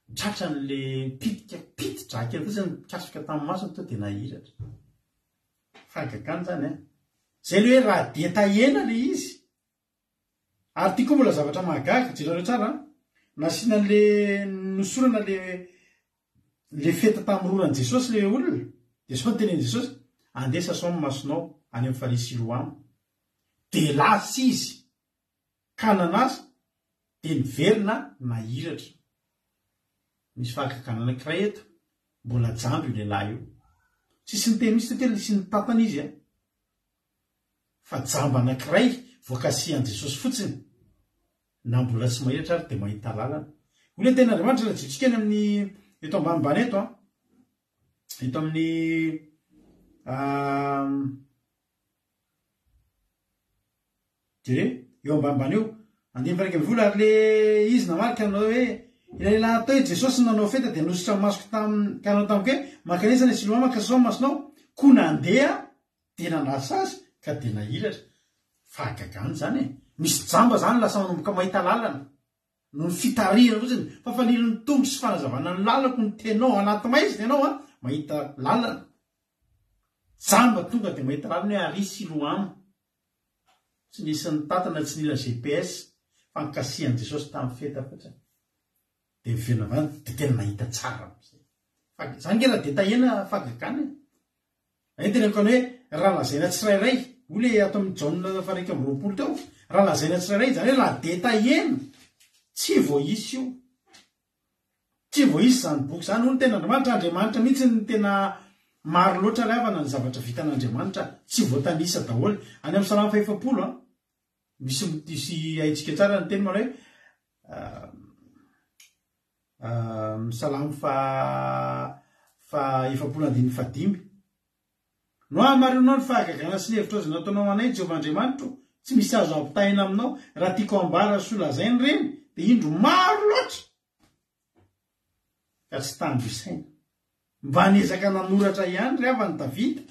Tratran'ilay pitika, piti-drà kely fotsiny nikasoka tamin'ny masony tonga dia nahiratra. Fahagagana izany an! Izay ilay hoe raha detahena ilay izy. Ary ity koa mbola zavatra mahagaga, jereo tsara an! Nasiana an'ilay, nosorana ilay. Le feta tamin'ny roran'i Jesosy le olona, dia sao notenenin'i Jesosy, andeha sasao ny masonao any amin'ny farihy Siloama. Dia lasa izy ka nanasa, dia niverina nahiratra. Misy fahagagana anankiray eto, mbola jamba io lehilahy io. Tsisy niteny mihitsy teo, tena nisy nitantana izy an. Fa jamba anankiray voakasihan'i Jesosy fotsiny. Na mbola tsy mahiratra ary dia mahita lalana. Hoy ilay tenin'Andriamanitra raha jerentsika any amin'ny eto ambanimbany eto an. Eto amin'ny jereo eo ambanimbany eo. Andininy faha 11 ary le izy namaly ka nanao hoe ilay lehilahy atao hoe Jesosy no nanao feta dia nanosotra ny masoko tam ka nanao tamiko hoe mankanesa any Siloama ka sasao ny masonao. Koa nandeha Dia nanasa azy ka dia nahiratra. Fahagagana izany e! Misy jamba izany lasa manomboka mahita lalana. Noho ny fitarihana fotsiny, fa fanirin'ny Tompo sy fanazavana ny lalako ny teninao, ao anaty maizina ianao an, mahita lalana. Jamba tonga dia mahita lalana hoe ary Siloama. Tsy nisy nitatana, tsy nila GPS, fa nikasihan'i Jesosy tamin'ny feta fotsiny. Dia miverina avy any, dia tena nahita tsara amin'izay. Fa izany nge raha detaillena fahagagana e! Izay no teneniko anao hoe raha lazaina tsirairay, hoy ilay ato amin'ny Jaona faha 21 teo, raha lazaina tsirairay, izany hoe raha detaillena, tsy voaisa io. Tsy voaisa izany boky izany, hoy ny tenin'Andriamanitra, Andriamanitra mihitsy no tena maro loatra ry havana ny zavatra vitan'Andriamanitra, tsy voatanisa daholo. Any amin'ny Salamo faha-40 an, misy misy haintsika tsara ny teny manao hoe Salamo faha 40 andininy fahadimy. Nohamarinao ny fahagagana sy ny hevitrao izay nataonao ho anay, Jehovah Andriamanitro, tsy misy azo ampitahaina aminao. Raha tiako hambara sy holazaina ireny, dia indro maro loatra, ka tsy tambo isaina. Mba niezaka nanoratra ihany ry havana Davida,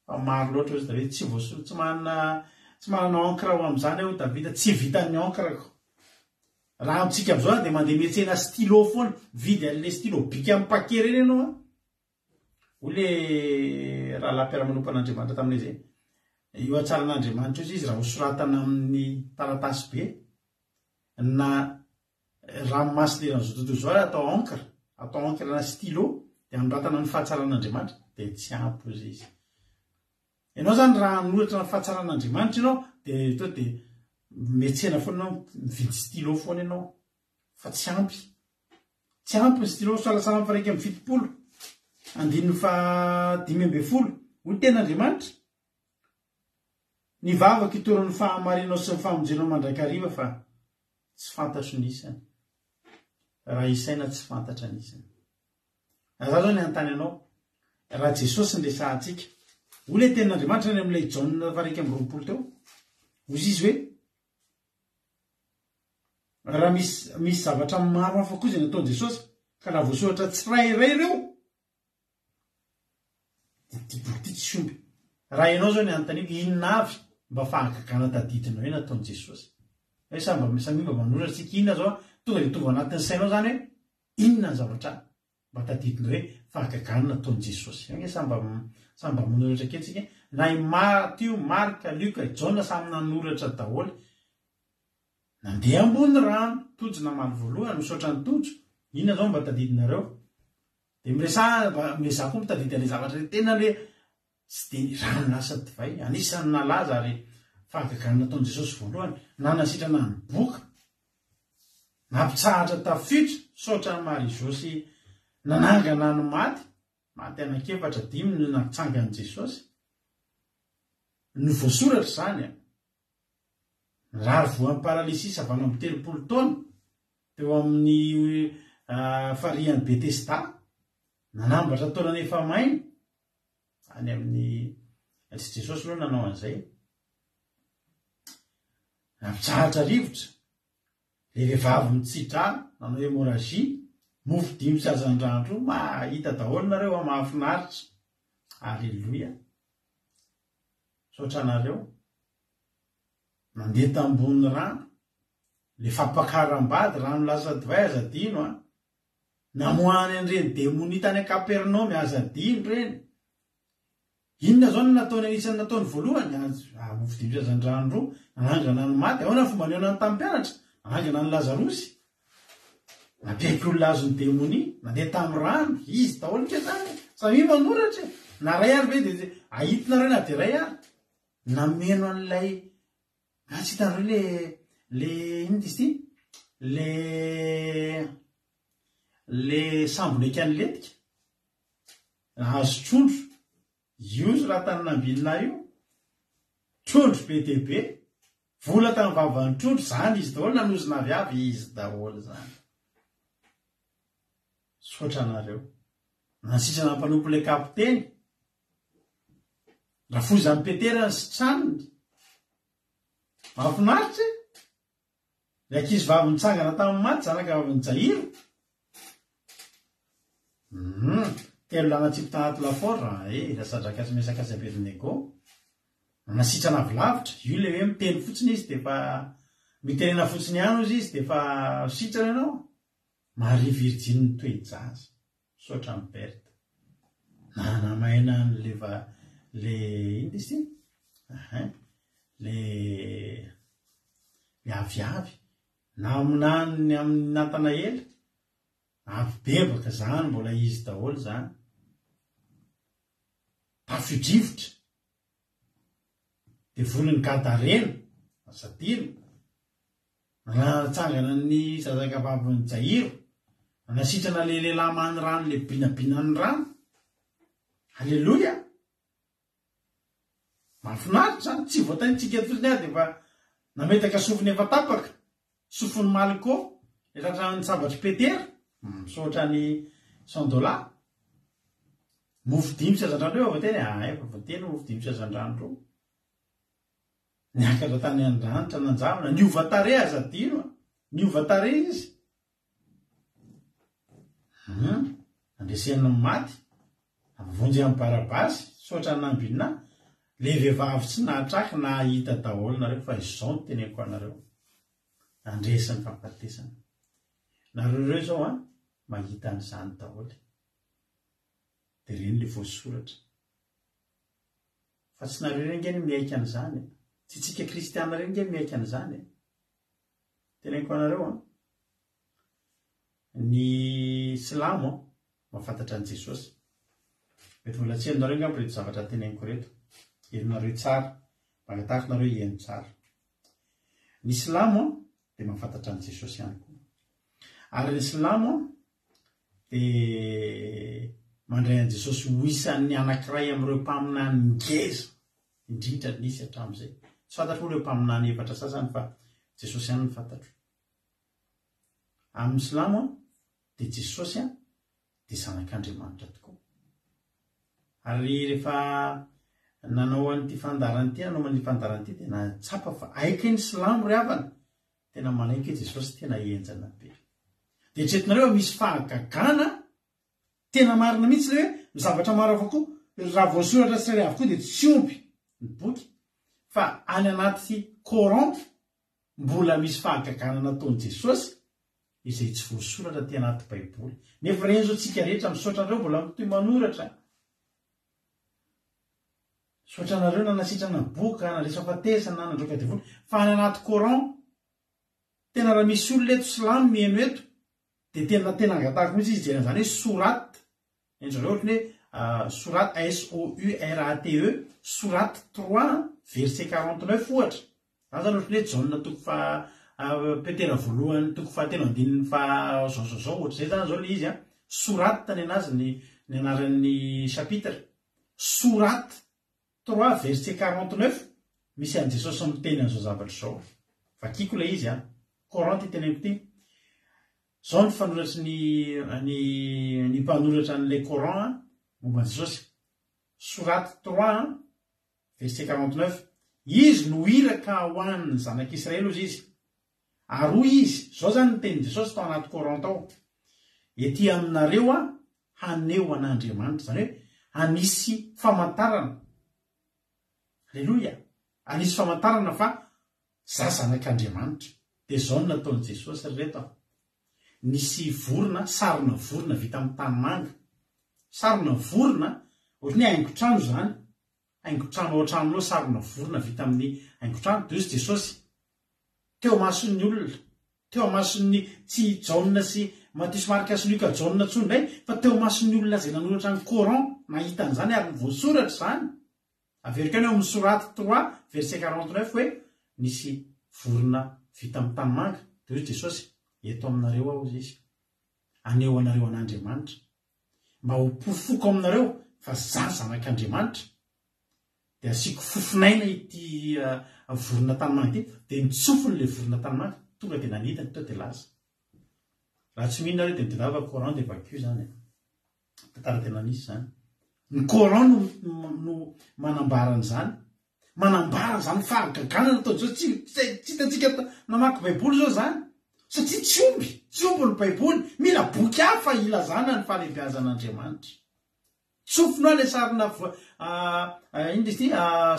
fa maro loatra hozy Davida, tsy voasoa, tsy manana, tsy manana encre ho amin'izany aho hoy Davida, tsy vitan'ny encre-ko. Raha amintsika amin'izao dia mandeha miantsena stylo foana, mividy an'ilay stylo bic amin'ny paquet ireny ianao an. Hoy ilay rahalahy mpiara-manompo an'Andriamanitra taminay izay, io hatsaran'Andriamanitra io izy raha hosoratana amin'ny taratasy be na ranomasina eran'izao tontolo izao ary atao encre, atao encre na stylo dia anoratana ny fahatsaran'Andriamanitra dia tsy ampy hozy izy. Ianao izany raha hanoratra ny fahatsaran'Andriamanitra ianao dia to dia miantsena foana ianao, mividy stylo foana ianao fa tsy ampy. Tsy ampy ny stylo, Salamo faha 71, andininy faha 15, hoy ny tenin'Andriamanitra, Ny vavako hitory ny fahamarinao sy ny famonjenao mandrakariva fa tsy fantatro ny isany. Raha isaina tsy fantatra ny isany. Raha za zao ny hanontany anao, raha Jesosy ny resahantsika, hoy ilay tenin'Andriamanitra any amin'ilay Jaona faha 21 teo, hoy izy hoe, raha misy misy zavatra maro hafa koa izay nataon'i Jesosy, ka raha voasoratra tsirairay ireo, Ity boky ity tsy omby. Raha ianao izao ny anontaniako, inona avy mba fahagagana tadidinao hoe nataon'i Jesosy? Hoe samy mba samia mba manoratra isika, inona izao tonga dia tonga ao anatin'ny sainao izany hoe inona ny zavatra mba tadidinao hoe fahagagana nataon'i Jesosy? Ange samy mba samy mba manoratra kely isika. Na i Matio, Marka, Lioka, i Jaona samy nanoratra daholo. Nandeha ambony rano, Tojo namaly voalohany, misaotra an'i Tojo. Inona izao mba tadidinareo? Dia miresaha mba miezaha koa mitadidy an'ilay zavatra ilay tena le tsy dia ny rano lasa divay. Anisan'ny nalaza ary fahagagana nataon'i Jesosy voalohany, nanasitrana ny boka, nampitsahatra tafiotra, misaotra an'i Marie Jo sy nanangana ny maty, maty anankiefatra, dimy no natsangan'i Jesosy. No voasoratra izany an. Rary voan'ny paralysisa 38 taona teo amin'ny farihan'i Betesda, nanambatra taolana efa maina any amin'ny tsy Jesosy aloha nanao an'izay. Nampitsahatra rivotra, ilay vehivavy mitsidra nanao hémorragie, mofo dimy sy hazandrano roa, mahita daholo nareo a, mahafinaritra. Aleloia. Misaotra anareo. Nandeha tambony rano. Le fampakaram-bady, rano lasa divay aza adino a. Namoahany an'ireny demonia tany Kapernaomy, aza adino ireny. Inona izao no nataony anisan'ny nataony voalohany? Mofo dimy sy hazandrano roa, nanangana ny maty. Ahoana ny fomba nihaonany tamin'ny mpianatra? Nanangana an'i Lazarosy. Nampiaiky olona azon'ny demonia, nandeha tamin'ny rano, izy daholo nge zany e! Samia manoratra e! Na ray ary ve dia ahitinareo na dia ray ary. Nameno an'ilay, ah tsy hitanareo le, le inona izy ity? Le, le sambo nekan'ny lentika, nahazo trondro, Io soratan'i Nambinina io, trondro be dia be, vola tamin'ny vavan'ny trondro, zany izy daholo nanozona avy avy izy daholo zany. Misaotra anareo. Nanasitrana mpanompo ilay kapiteny. Rafozan'i Petera nisitraniny. Mahafinaritra e! Ny ankizivavy nitsangana tamin'ny maty, zanakavavin'i Jairo. Hum, telo lahy natsipy tanaty lafaoro, eh, ry Sadraka sy Mesaka sy Abednego. Nanasitrana avy lavitra, io ilay hoe miteny fotsiny izy dia efa, mitenena fotsiny ihany hozy izy dia efa sitrana ianao. Maria Virjiny nitoe-jaza. Misaotra an'i Berthe. Nanamaina an'le va le inona izy ity? Ahin, le le aviavy. Naminany ny amin'i Natanaela. Avy bebaka zany mbola izy daholo zany. Tafio-drivotra. Devolin'i Gadarena, aza adino. Nanatsangana ny zazakavavin'i Jairo, nanasitrana ilay lehilahy manirano ilay binabinan'ny rano. Aleloia! Mahafinaritra izany, tsy voataintsika fotsiny ary dia efa nametaka sofina efa tapaka, sofin'i Malko, ilay tratran'ny sabatr'i Petera, misaotra an'i Sandola. Mofo dimy sy hazandrano ireo efa voateny, ah, efa voateny mofo dimy sy hazandrano ireo. Niakatra tany an-danitra nanjavona, niova tarehy aza adino a! Niova tarehy izy. Hum, nandreseny ny maty, navonjy an'i Barabasy, misaotra an'i Nambinà, le vehivavy tsy nahatraky nahita daholo nareo fa izao no teneniko anareo, nandresy ny fahafatesana. Nareo ireo izao an, mahita an'izany daholo. Dia ireny le voasoratra. Fa tsy nareo ireny nge no miaiky an'izany e. Tsy tsika kristiana ireny nge no miaiky an'izany e. Teneniko anareo an. Ny silamo an, mahafantatra an'i Jesosy. Mety mbola tsy henonareo angamba ireto zavatra teneniko ireto. Henonareo tsara. Mangatahako nareo hiheno tsara. Ny silamo an, dia mahafantatra an'i Jesosy ihany koa. Ary ny silamo an, dia mandray an'i Jesosy ho isan'ny anankiray amin'ireo mpaminany ngeza indrindra nisy hatramin'izay. Tsy fantatro moa ireo mpaminany efatra sasany fa Jesosy ihany no fantatro. Amin'ny silamo dia Jesosy dia zanak'Andriamanitra tokoa. Ary rehefa nanao an'ity fandaharana ity, nanao an'ity fandaharana ity dia nahatsapa fa aika ny silamo ry havana. Tena manaiky hoe Jesosy tena henjana be. Dia eritreretinareo fa misy fahagagana tena marina mihitsy ilay hoe ny zavatra maro hafa koa raha voasoratra tsirairay avokoa dia tsy omby ny boky fa any anaty Coran mbola misy fahagagana nataon'i Jesosy izay tsy voasoratra aty anaty Baiboly. Nefa ireny izao tsika rehetra misaotra anareo mbola mitohy manoratra. Misaotra anareo nanasitrana boka, nandresy fahafatesana, nandroaka devoly. Fa any anaty Coran, tena raha misy olona eto silamo mihaino eto, dia tena tena angatahako mihitsy izy hijery an'izany hoe sourate, ny an-dry zareo ohatran'ny hoe sourate S-O-U-R-A-T-E, sourate trois verset 49 ohatra. Zany zany ohatran'ny hoe Jaona toko faha Petera voalohany toko fahatelo andininy faha zao zao zao ohatr'izay zany zao le izy an. Sourate ny anazy ny ny anaran'ny chapitre. Sourate trois verset 49 misy an'i Jesosy miteny an'izao zavatra izao. Vakiko ilay izy an. Coran ty teneniko ty. Zao ny fanoratry ny ny ny mpanoratra an'ilay Coran an momba an'i Jesosy. Sourate trois an Verset 49, Izy no iraka ho an'ny zanak'Israely hozy izy. Ary hoy izy, izao izany ny tenin'i Jesosy tao anaty Coran tao, Ety aminareo aho haneho an'Andriamanitra, izany hoe hanisy famantarana, Aleloia, hanisy famantarana fa za zanak'Andriamanitra. Dia izao no nataon'i Jesosy ry reto a, nisy vorona, sarina vorona vita amin'ny tanimanga, sarina vorona, ohatran'ny hoe haingon-trano izany, Haingon-trano ao an-tranonao sarona vorona vita amin'ny haingon-trano, dia hoy Jesosy teo imason'ny olona, teo imason'ny tsy i Jaona sy Matio sy Marka sy Lioka Jaona intsony indray fa teo imason'ny olona izay nanoratra ny Coran nahita an'izany ary voasoratra izany. Averiko ihany ao amin'ny Sourate trois verset 49 hoe nisy vorona vita amin'ny tanimanga dia hoy Jesosy eto aminareo aho hozy izy haneho anareo an'Andriamanitra mba ho porofoko aminareo fa za zanak'Andriamanitra dia asiako fofon'aina ity vorona tanimanga ity dia nitsofiny ilay vorona tanimanga tonga dia nanidina teo dia lasa. Raha tsy mino nareo dia mitadiava Coran dia vakio izany e. Tantara tena nisy izany. Ny Coran no no manambara an'izany. Manambara izany fahagagana nataon'i Jesosy. Tsy tsy hitantsika namaky Baiboly izao izany. Satria tsy omby, tsy omby ny Baiboly. Mila boky hafa hilazana ny fahalehibeazan'Andriamanitra. Tsofina ao ilay sarina inona izy ity?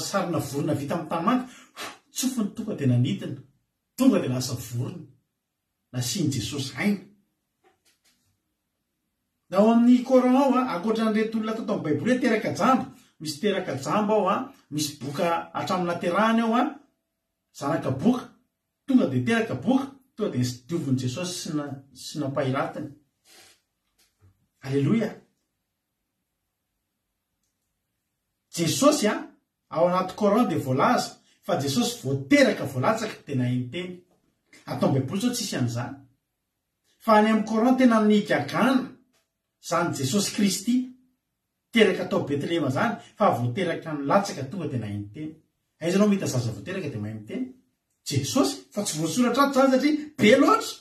Sarina vorona vita amin'ny tanimanga. Tsofiny tonga dia nanidina. Tonga dia lasa vorona. Nasian'i Jesosy aina. Ao amin'ny Coran ao, ankoatra an'ireto olona tato amin'ny Baiboly hoe teraka jamba, misy teraka jamba ao, misy boka hatramin'ny naterahany ao, zanaka boka, tonga dia teraka boka, tonga dia diovin'i Jesosy sy sy nampahiratiny. Aleloia. Jesosy a, ao anaty Coran dia voalaza fa Jesosy vao teraka vao latsaka dia nahay niteny. Ato amin'ny Baiboly zao tsisy an'izany. Fa any amin'ny Coran tena nigagana zany Jesosy Kristy teraka tao Betlehema zany fa vao teraka nilatsaka tonga dia nahay niteny. Aiza anao mahita zaza vao teraka dia mahay miteny? Jesosy, fa tsy voasoratra ato zany satria be loatra.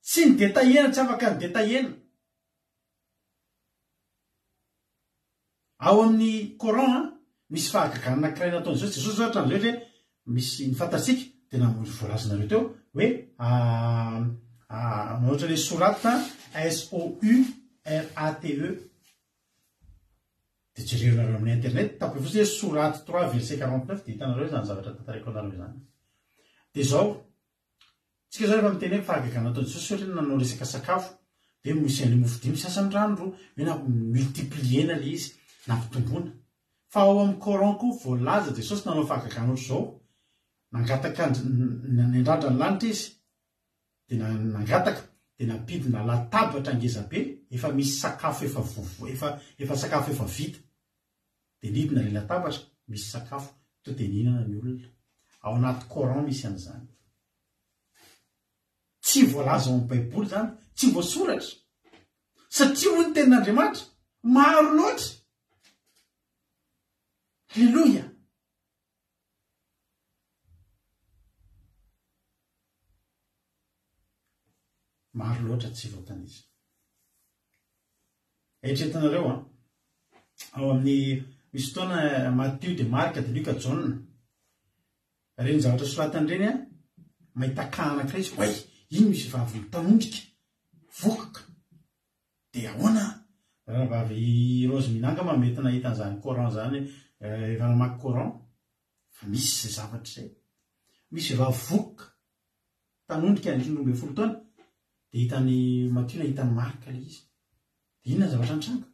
Tsy ny detaillena, tsy afaka ny detaillena. Ao amin'ny Coran an, misy fahagagana anankiray nataon'i Jesosy. Jesosy zao hatramin'izay ohatra hoe misy ny fantatsika dia na voalazanareo teo hoe ohatra hoe sourate S-O-U-R-A-T-E dia jereonareo amin'ny internet, tapio fotsiny hoe sourate 3 verset 49 dia hitanareo izany zavatra tantaraiko anareo izany. Dia izao, Tsika zao rehefa miteny hoe fahagagana nataon'i Jesosy ohatra hoe nanao resaka sakafo dia misy an'ilay mofo dimy sasany rano roa, hoe na multiplier-na ilay izy, nampitomboina. Fa ao amin'ny Coran koa voalaza Jesosy nanao fahagagana ohatr'izao, nangataka niandrandra ny lanitra izy dia nangataka dia nampidina latabatra ngeza be efa misy sakafo efa vovo efa efa sakafo efa vita. Dia nidina ilay latabatra misy sakafo to dia nihinana ny olona. Ao anaty Coran misy an'izany. Tsy voalaza ao amin'ny Baiboly izany, tsy voasoratra. Satria hoy ny tenin'Andriamanitra, maro loatra. Aleloia! Maro loatra tsy voatanisa. Eritreretinareo an, ao amin'ny misy fotoana Matio dia Marka dia Lioka Jaona. Ireny zavatra soratany ireny an, mahita cas anankiray izy, oay, iny misy vehivavy mitanondrika, vokoka. Dia ahoana? Rahavavy Rose Mina angamba mety nahita an'izany Coran izany, efa namaky Coran, fa misy izay zavatra izay. Misy vehivavy vokoka, Tanondrika nandritra ny 12 taona, dia hitan'i Matio na hitan'i Marka ilay izy. Dia inona ny zavatra nitranga?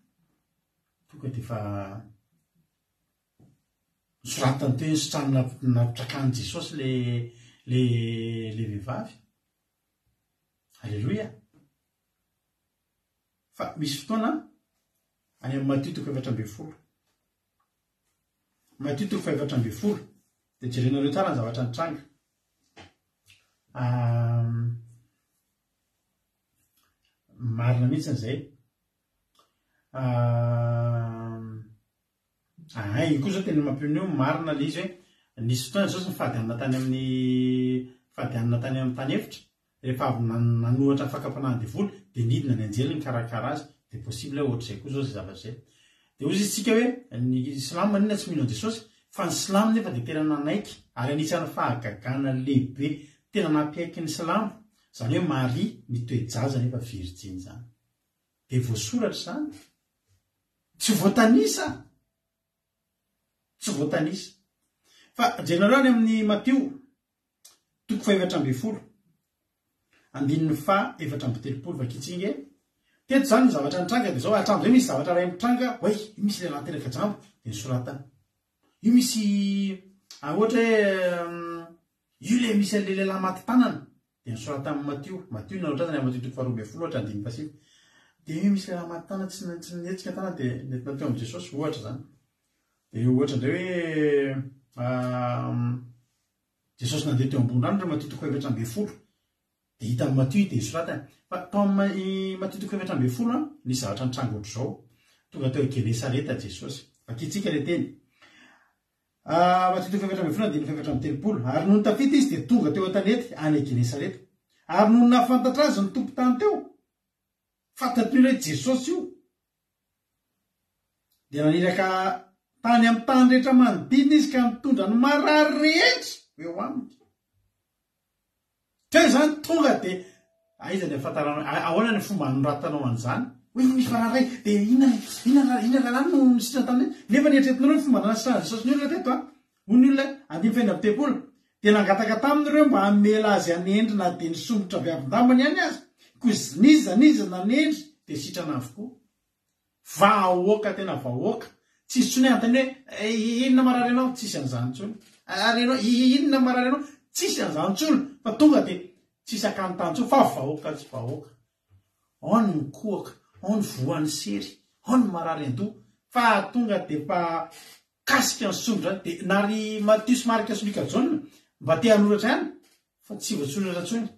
Tonga dia efa nosoratany teo ny sitrany nampitrakan'i Jesosy le le le vehivavy. Aleloia! Fa misy fotoana any amin'ny Matio toko 14. Matio toko faha-14, dia jerenareo tsara ny zavatra nitranga. Marina mihitsy izay. Ahay, io koa zao tena mampionona io, marina ilay izy hoe nisy fotoana Jesosy nifady hanina tany amin'ny nifady hanina tany amin'ny tany efitra, Rehefa avy nanohatra ny fakam-panahin'ny devoly dia nidina ny anjely nikarakara azy, dia possible hoe ohatr'izay koa izao izay zavatra izay. Dia hozy izy tsika hoe ny silamo maninona tsy mino an'i Jesosy? Fa ny silamo nefa dia tena nanaiky ary anisan'ny fahagagana lehibe tena nampiaiky ny silamo izany hoe Maria nitoe-jaza nefa virjiny izany. Dia voasoratra izany. Tsy voatanisa! Tsy voatanisa. Fa jerenareo any amin'ny Matio Toko fahefatra ambinifolo, andininy faha 34, vakitsinge. Teto izany ny zavatra nitranga dia izao, hatramin'izay misy zavatra iray mitranga, oay, io misy lehilahy teraka jamba, dia nosoratany. Io misy, ohatra hoe, io ilay misy an'ilay lehilahy maty tanana, dia. Dia nosoratan'i Matio, Matio no nanoratra azy any amin'ny Matio toko faharoa ambin'ny folo ohatra andininy fahasivy. Dia hoe misy lehilahy maty tanana tsy tsy nihetsika tanana dia nentina teo amin'i Jesosy, ohatra izany. Dia ohatra indray hoe Jesosy nandeha teo ambony rano ry Matio toko fahefatra ambin'ny folo. Dia hitan'i Matio dia soratany. Fa tao amin'ny Matio toko 14 an, nisy zavatra nitranga ohatr'izao. Tonga teo Genesareta Jesosy. Vakintsika ilay teny. Ah, Matio toko 14 andininy 34. Ary nony tafita izy dia tonga teo an-tanety any Genesareta. Ary nony nahafantatra azy ny tompon-tany teo, fantatry ny olona hoe Jesosy io, dia naniraka tany amin'ny tany rehetra manodidina izy ka nitondra ny marary rehetra ho eo aminy. Teo izany tonga dia aiza ny ahafantaranao, ahoana ny fomba anoratanao an'izany? Hoe misy marary iray dia inona inona inona rahalahy no nisitrana tamin'iny? Nefa ny eritreretinareo ny fomba nanasitranan'i Jesosy ny olona teto an! Hoy ny olona, andininy fahenina amby telopolo, dia nangataka taminy ireo mba hamela azy hanendry na dia ny somotra avy avin-dambany ihany aza, koa n'iza n'iza nanendry dia sitrana avokoa. Vahoaka tena vahoaka. Tsisy intsony anontaniana hoe inona marary anao, tsisy an'izany intsony. Ary ianao inona marary anao, tsisy an'izany intsony fa tonga dia tsisy akany tany intsony fa vahoaka tsy vahoaka. Ao ny mikohaka, ao ny voan'ny sery, ao ny marary an-doha fa tonga dia efa kasika ny sombitra izany. Dia na ry Matio sy Marka sy Lioka Jaona mba te hanoratra ihany fa tsy voasoratra intsony.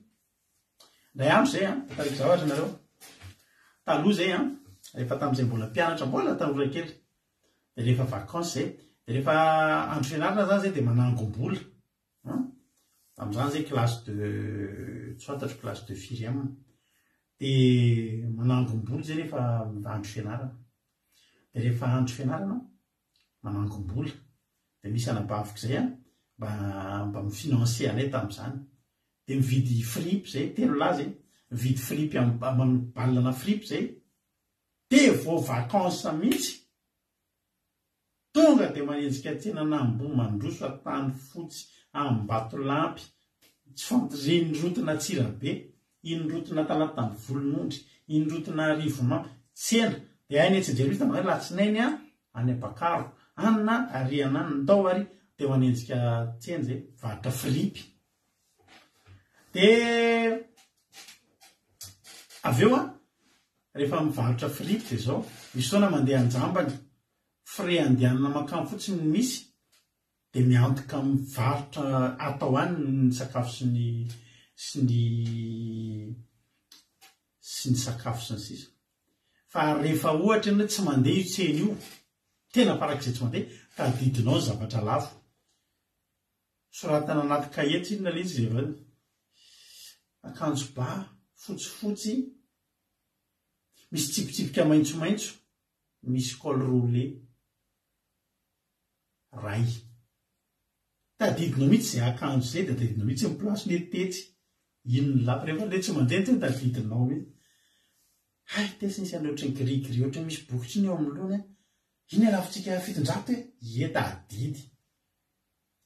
Indray andro izay an, tantaraiko zavatra nareo. Taloha izay an, rehefa tamin'izay mbola mpianatra, mbola tanora kely, dia rehefa vacances izay, dia rehefa andro fianarana izany izay dia manangom-bola. An, tamin'izany izay classe de, tsy fantatro classe de firy am. Dia manangom-bola izay rehefa andro fianarana. Dia rehefa andro fianarana, manangom-bola. Dia misy anabaviko izay an, mba mba mi-financer anay tamin'izany. Dia mividy fripy zay, telo lahy zay, mividy fripy am balle na fripy zay, dia vao vacances mihitsy, tonga dia manenjika tsena an'Ambohimandroso, Antanifotsy, Ambatolampy, tsy fantatra, iny route-na Antsirabe, iny route-na Talatanivolonondry, iny route-na Arivonimamo, tsena, dia hay ny etsy Anjeliroa tamin'izay alatsinainy an, any Ampakaro, any na ary any ny tao ary dia manenjika tsena zay, mivarotra fripy. Dia avy eo an, rehefa mivarotra fripy dia izao, misy fotoana mandeha an-jambany, frais andehanana mankany fotsiny no misy, dia miantoka mivarotra atao any ny sakafo sy ny sy ny sy ny sakafo sy ny sisa. Fa rehefa ohatra ianao tsy mandeha io tsena io, tena farak'izay tsy mandeha, tadidinao ny zavatra lafo. Soratana anaty kahie tsinona ilay izy rehefa akanjo ba fotsifotsy misy tsipitsipika maitsomaitso misy col roulé ray. Tadidinao mihitsy izay akanjo izay dia tadidinao mihitsy ny place ny tetsy. Iny ny lapa rehefa ilay tsy mandeha ny tadidinao mihitsy. Hay tetsy nisy an'ilay ohatran'ny gris gris ohatran'ny misy bokotra iny eo amin'ny lohany an. Iny alafontsika 700 e. Ie tadidy.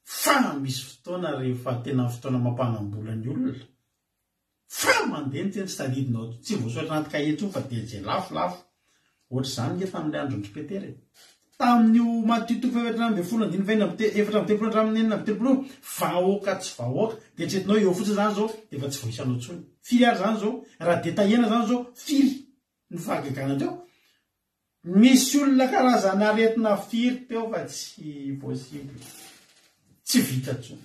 Fa misy fotoana rehefa tena fotoana mampanam-bola ny olona, fa mandeha ny teny tsy tadidinao, tsy voasoratra anaty kahie intsony fa dia izay lafo lafo. Ohatr'izany nge tamin'ilay andron-dry Petera e. Tamin'io Matio toko faha 14 andininy faha 34 hatramin'ny 36 io, vahoaka tsy vahoaka, dia eritreretinao eo fotsiny izany izao dia efa tsy voaisanao intsony. Firy ary izany izao? Raha detaillena izany izao, firy ny fahagagana teo? Misy olona karazana aretina firy teo fa tsy possible. Tsy vita intsony.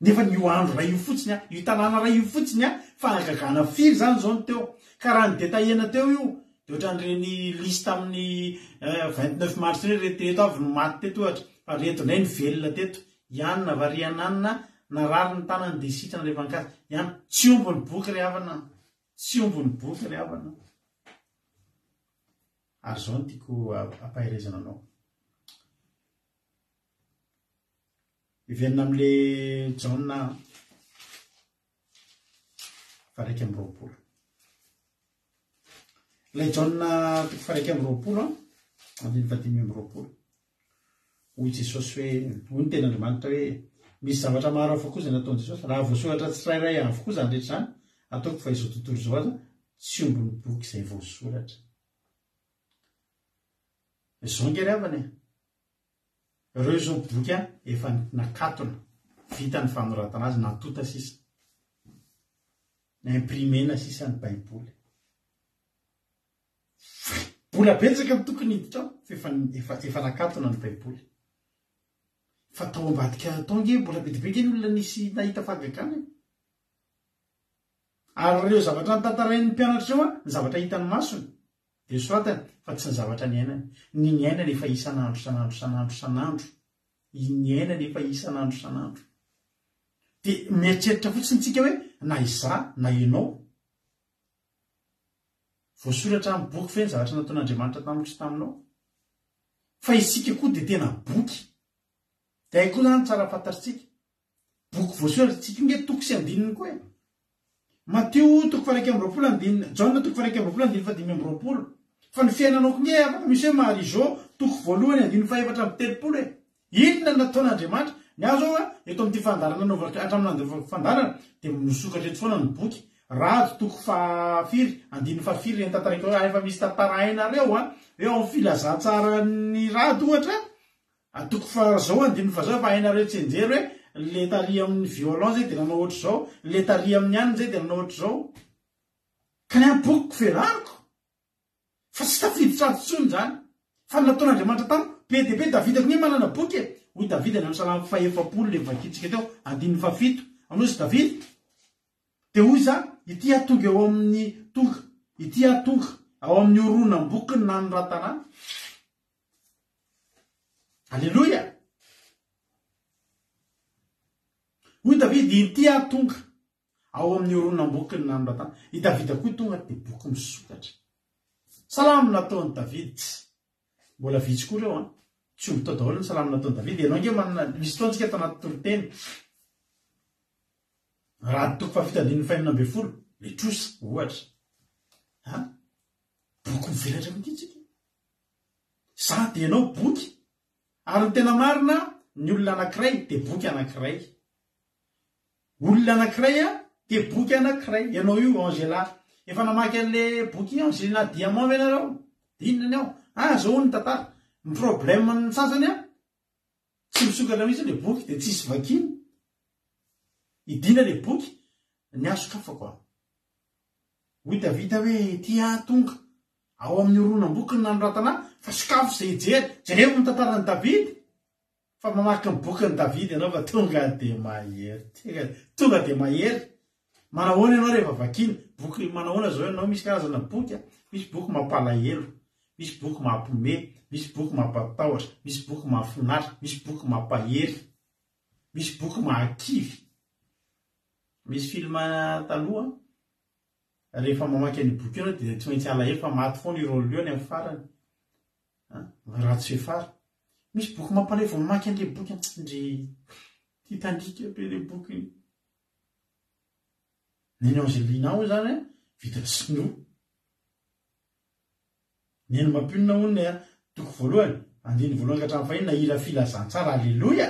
Nefa io andro iray io fotsiny an, io tanàna iray io fotsiny an, fahagagana firy izany izao no teo. Ka raha ny detaillena teo io, dia ohatran'ireny liste amin'ny 29 mars ireny, ireto ireto avy no maty teto ohatra, fa ireto indray no velona teto. I anona variana anona, narary ny tanany dia sitrana rehefa nikasa. I anona, tsy omby ny boky ry havana an. Tsy omby ny boky ry havana. Ary izao no tiako ampaherezana anao. Hiverina amin'le Jaona faha 21. Ilay Jaona toko faha 21, andininy faha 25. Hoy Jesosy hoe, hoy ny tenin'Andriamanitra hoe, misy zavatra maro hafa koa izay nataon'i Jesosy. Raha voasoratra tsirairay avokoa izany rehetra izany, ataoko fa izao tontolo izao aza tsy omby ny boky izay voasoratra. Izao nge ry havana e! Ireo izao boky efa nakatona. Vita ny fanoratana azy, natonta sisa. Imprimena sisa ny Baiboly. Vola betsaka no tokony hiditra ao fa efa efa efa nakatona ny Baiboly. Fa tao ambadika tao ange mbola be dia be ange ny olona nisy nahita fahagagana e. Ary ireo zavatra notantarain'ny mpianatra ireo an, ny zavatra hitan'ny masony dia soratany fa tsy ny zavatra niainany. Ny niainany efa isan'andro isan'andro isan'andro isan'andro. Ny niainany efa isan'andro isan'andro. Dia mieritreritra fotsiny tsika hoe na izaho na ianao. Voasoratra amin'ny boky ve ny zavatra nataon'Andriamanitra tamiko sy taminao? Fa isika koa dia tena boky. Dia hay koa izany tsara fantatritsika. Boky voasoratra, tsika io nge toko sy andininy koa e. Matio toko faha-21 andininy, Jaona toko faha-21 andininy faha-25. Fa ny fiainanao koa nge afaka misy hoe Marie Jo toko voalohany andininy faha-34 e. Inona no nataon'Andriamanitra? Ny ahy zao a, eto amin'ity fandaharana nanaovako hatramin'ny nandefako fandaharana dia misokatra eto foana ny boky. Rado toko faha firy, andininy faha firy ireny tantaraiko ireo ary efa misy tantara hainareo a, hoe ao amin'ny filazantsaran'ny Rado ohatra, toko faha zao andininy faha zao efa hainareo tsianjery hoe le tary amin'ny violon zay dia nanao ohatr'izao, le tary amin'ny anona zay dia nanao ohatr'izao. Ka ny ahy bokiko velariko. Fa tsy tafiditra ato intsony izany. Fa ny nataon'Andriamanitra tamiko, be dia be, Davida koa anie manana boky e! Hoy Davida any amin'ny Salamo fahefapolo ilay vakintsika teo, andininy fahafito. Ahoana hozy Davida? Dia hoy izaho, Ity aho tonga eo amin'ny, tonga, ity aho tonga ao amin'ny horonam-boky nanoratana ahy. Aleloia! Hoy Davida, Ity aho tonga. Ao amin'ny horonam-bokin'ny nanoratana i Davida koa tonga dia boky misokatra. Salamo nataon'i Davida. Mbola vitsy koa ireo an. Tsy omby tao daholo ny salamo nataon'i Davida. Ianao ange manana, misy fotoana tsika ato anaty toriteny. Raha toko fahafito andininy fahenina ambin'ny folo, le trosa, ohatra. An? Boky mivelatra mihitsy tsika. Za dia ianao boky. Ary ny tena marina, ny olona anankiray dia boky anankiray. Olona anankiray a, dia boky anankiray. Ianao io Angela. Efa namaky an'le boky Angelina Diamant ve nareo? Dia inona ny ao? Ah, zao hono ny tantara. Ny problème ny sasany a, tsy misokatra mihitsy le boky dia tsisy vakiana. Idina le boky, ny ahy sokafako a. Hoy Davida hoe, Ity aho tonga ao amin'ny horonam-boky ny nanoratana ahy, fa sokafo izay hijery. Jereo ny tantaran'i Davida. Fa mamaky ny bokin'i Davida ianao fa tonga dia mahery. Tena tonga dia mahery. Manahoana ianao rehefa vakiana? Boky manahoana izao ianao? Misy karazana boky a. Misy boky mampalahelo, misy boky mampiomehy, misy boky mampatahotra, misy boky mahafinaritra, misy boky mampahery, misy boky mahakivy. Misy film taloha, rehefa mamaky an'io boky io ianao dia tsy maintsy alahelo fa maty foana io rôle io any amin'ny farany. Ratsy fiafara. Misy boky mampalahelo vao mamaky an'ilay boky an, ndry titandrika be ilay boky iny. Neny Angelina hono izany an, vita sinoa. Neny Mampionona hono an, toko voalohany, andininy voalohany ka hatramin'ny fahenina, hira filazantsara, aleloia!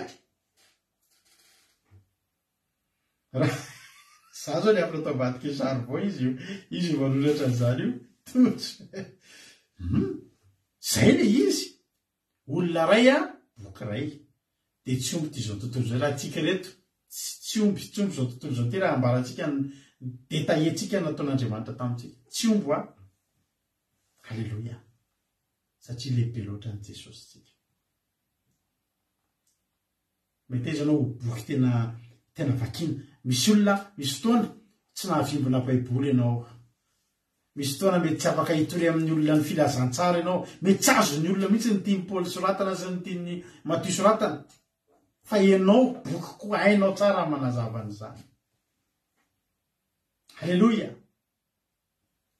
Raha za zao niafina tao ambadika charbon izy io, izy io manoratra an'izany io, tojo. Hum, zay le izy. Olona ray a, boky ray. Dia tsy omby ty zao tontolo zao raha tsika reto, tsy omby, tsy omby zao tontolo zao ty raha ambarantsika ny détaillé-tsika ny nataon'Andriamanitra tamintsika. Tsy omby hoa. Alléluia. Satria lehibe loatra ny Jesosy tsika. Meteza ianao ho boky tena tena vakiana. Misy olona, misy fotoana, tsy nahavimbina Baiboly ianao. Misy fotoana mety tsy afaka hitory amin'ny olona ny filazantsara ianao. Mety tsy azon'ny olona mihitsy ny tian'i Paoly soratana sy ny tian'i Matio soratana. Fa ianao, boky koa, hainao tsara ny manazava an'izany. Aleloia!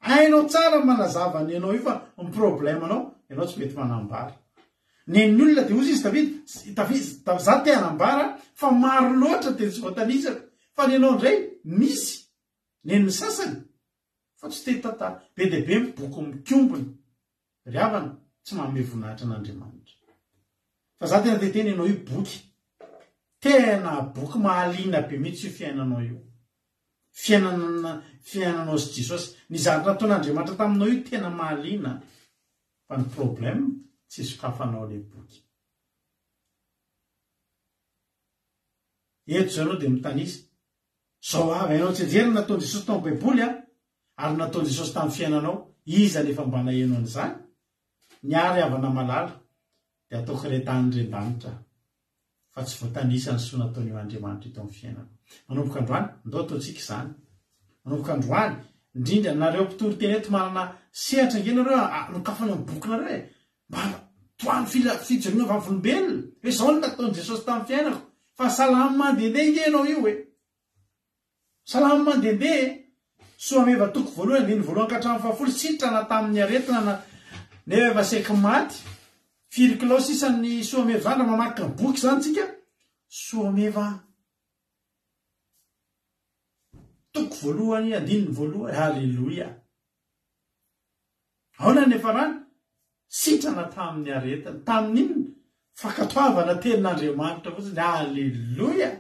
Hainao tsara ny manazava ny anao io fa ny problème anao, ianao tsy mety manambara. Nen'ny olona dia hozy izy David, David, za te hanambara fa maro loatra dia tsy voatanisako. Fa ny anao indray misy nen'ny sasany fa tsy te hitantara. Be dia be ny boky mikombona ry havana tsy manome voninahitra an'Andriamanitra. Fa za tena te hiteny ianao io boky. Tena boky mahaliana be mihitsy io fiainanao io. Fiainana fiainanao sy Jesosy. Ny zavatra nataon'Andriamanitra taminao io tena mahaliana fa ny problème tsy sokafanao le boky. Eto izao ianao dia mitanisa. Izao avy, hainao tsianjery ny nataon'i Jesosy tao amin'ny Baiboly an, ary ny nataon'i Jesosy tamin'ny fiainanao. Iza no efa mba naheno an'izany? Ny ahy ry havana malala, dia ataoko re tany ren-danitra fa tsy voatanisa ny soa nataon'io Andriamanitra io tao amin'ny fiainako. Manomboka androany, ndao ataontsika izany. Manomboka androany, indrindra nareo mpitory teny eto manana sehatra ange nareo anokafana ny bokinareo e! Mba tohano fila fijoroana vavolombelona hoe izao no nataon'i Jesosy tamin'ny fiainako fa salamo mandehandeha ange ianao io e! Salamo mandehandeha e! Soameva toko voalohany andininy voalohany ka hatramin'ny fahafolo sitrana tamin'ny aretina na nefa efa saiky maty. Firy kilao sisa ny soameva izany raha mamaky ny boky izany tsika? Soameva toko voalohany andininy voalohany. Haleloia! Ahoana ny niafarany? Sitrana tamin'ny aretiny. Tamin'ny inona? Fankatoavana tenin'Andriamanitra fotsiny. Aleloia!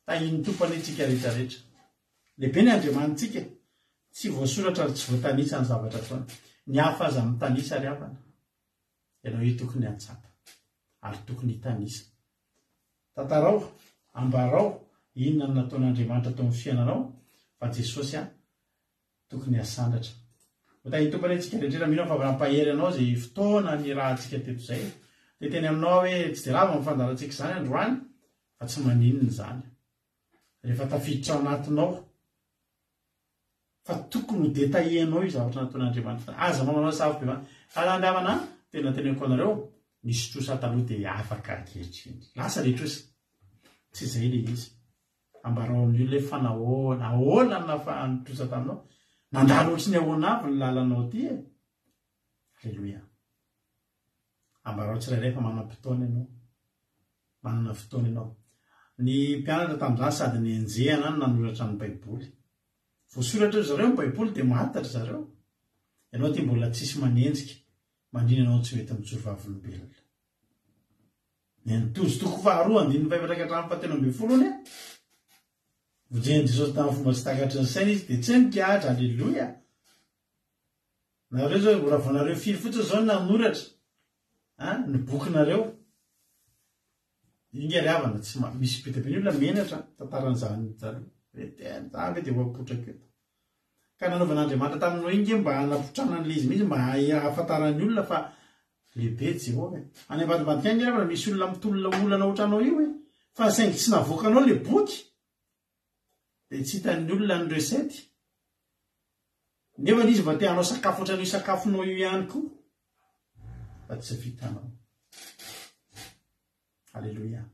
Tahian'ny Tompo anie tsika rehetra rehetra. Lehibe ny Andriamanitsika. Tsy voasoratra ary tsy voatanisa ny zavatra ataony. Ny hafa aza mitanisa ry havana. Ianao io tokony hahatsapa ary tokony hitanisa. Tantarao, ambarao inona no nataon'Andriamanitra tao amin'ny fiainanao fa Jesosy an tokony hasandratra. Ho tahin'ny Tompo anie tsika rehetra mino aho fa nampahery anao izay fotoana nirahantsika teto izay. Te hiteny aminao aho hoe tsy dia lava ny fandaharantsika izany androany fa tsy maninona izany. Rehefa tafiditra ao anatinao fa tokony ho detailler-nao io zavatra nataon'Andriamanitra. Aza manao safo be fa alandavana tena teneniko anareo nisy trosa taloha dia afaka ankehitriny. Lasa le trosa. Tsy izay le izy. Ambarao amin'ny olona hoe fa nahoana, ahoana no nahafahan'ny trosa taminao? Nandalo ohatry ny ahoana avy ny lalanao ity e? Aleloia. Ambarao tsirairay fa manam-potoana ianao. Manana fotoana ianao. Ny mpianatra tamin'izany sady nenjehana no nanoratra ny Baiboly. Voasoratra ry zareo ny Baiboly dia maty ry zareo. Ianao aty mbola tsisy manenjika, manina ianao tsy mety mijoro vavolombelona. Ny Antozy toko faharoa andininy fahefatra ka hatramin'ny fahatelo ambin'ny folo anie. Vonjen'i Jesosy tamin'ny fomba tsy takatry ny saina izy dia tsy nigadra, aleloia. Nareo zao mbola vao nareo firy fotsiny zao no nanoratra an, ny bokinareo. Inga ry havana tsy misy be dia be ny olona menatra tantaran'izany taloha. Hoe tena za ve dia ho apotrako eto. Ka nanaovan'Andriamanitra tamin'i Noe nge mba hanapotrana an'ilay izy mihitsy mba hahafantaran'ny olona fa lehibe Jehovah e. Any ambadimbadika any nge raha misy olona mitolona olana ohatranao io e. Fa saingy tsy navoakanao ilay boky dia tsy hitan'ny olona ny recette. Nefa izy mba te hanao sakafo ohatran'io sakafonao io ihany koa. Fa tsy vitanao. Aleloia.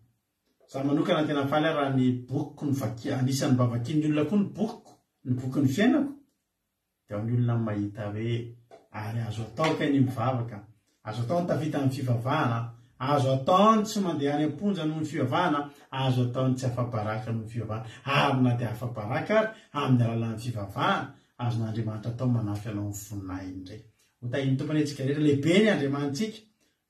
Za manokana tena faly aho raha ny bokiko no vaky, anisan'ny mba vakian'ny olona koa ny bokiko, ny bokin'ny fiainako, dia ao ny olona mahita hoe ary azo atao kay ny mivavaka, azo atao ny tafita amin'ny fivavahana, azo atao ny tsy mandeha any am-ponja noho ny fivavahana, azo atao ny tsy afa-baraka noho ny fivavahana, ary na dia afa-baraka ary amin'ny alalan'ny fivavahana, azon'Andriamanitra atao manafy anao ny voninahiny indray. Ho tahian'ny Tompo anie tsika rehetra, lehibe ny Andriamanitsika,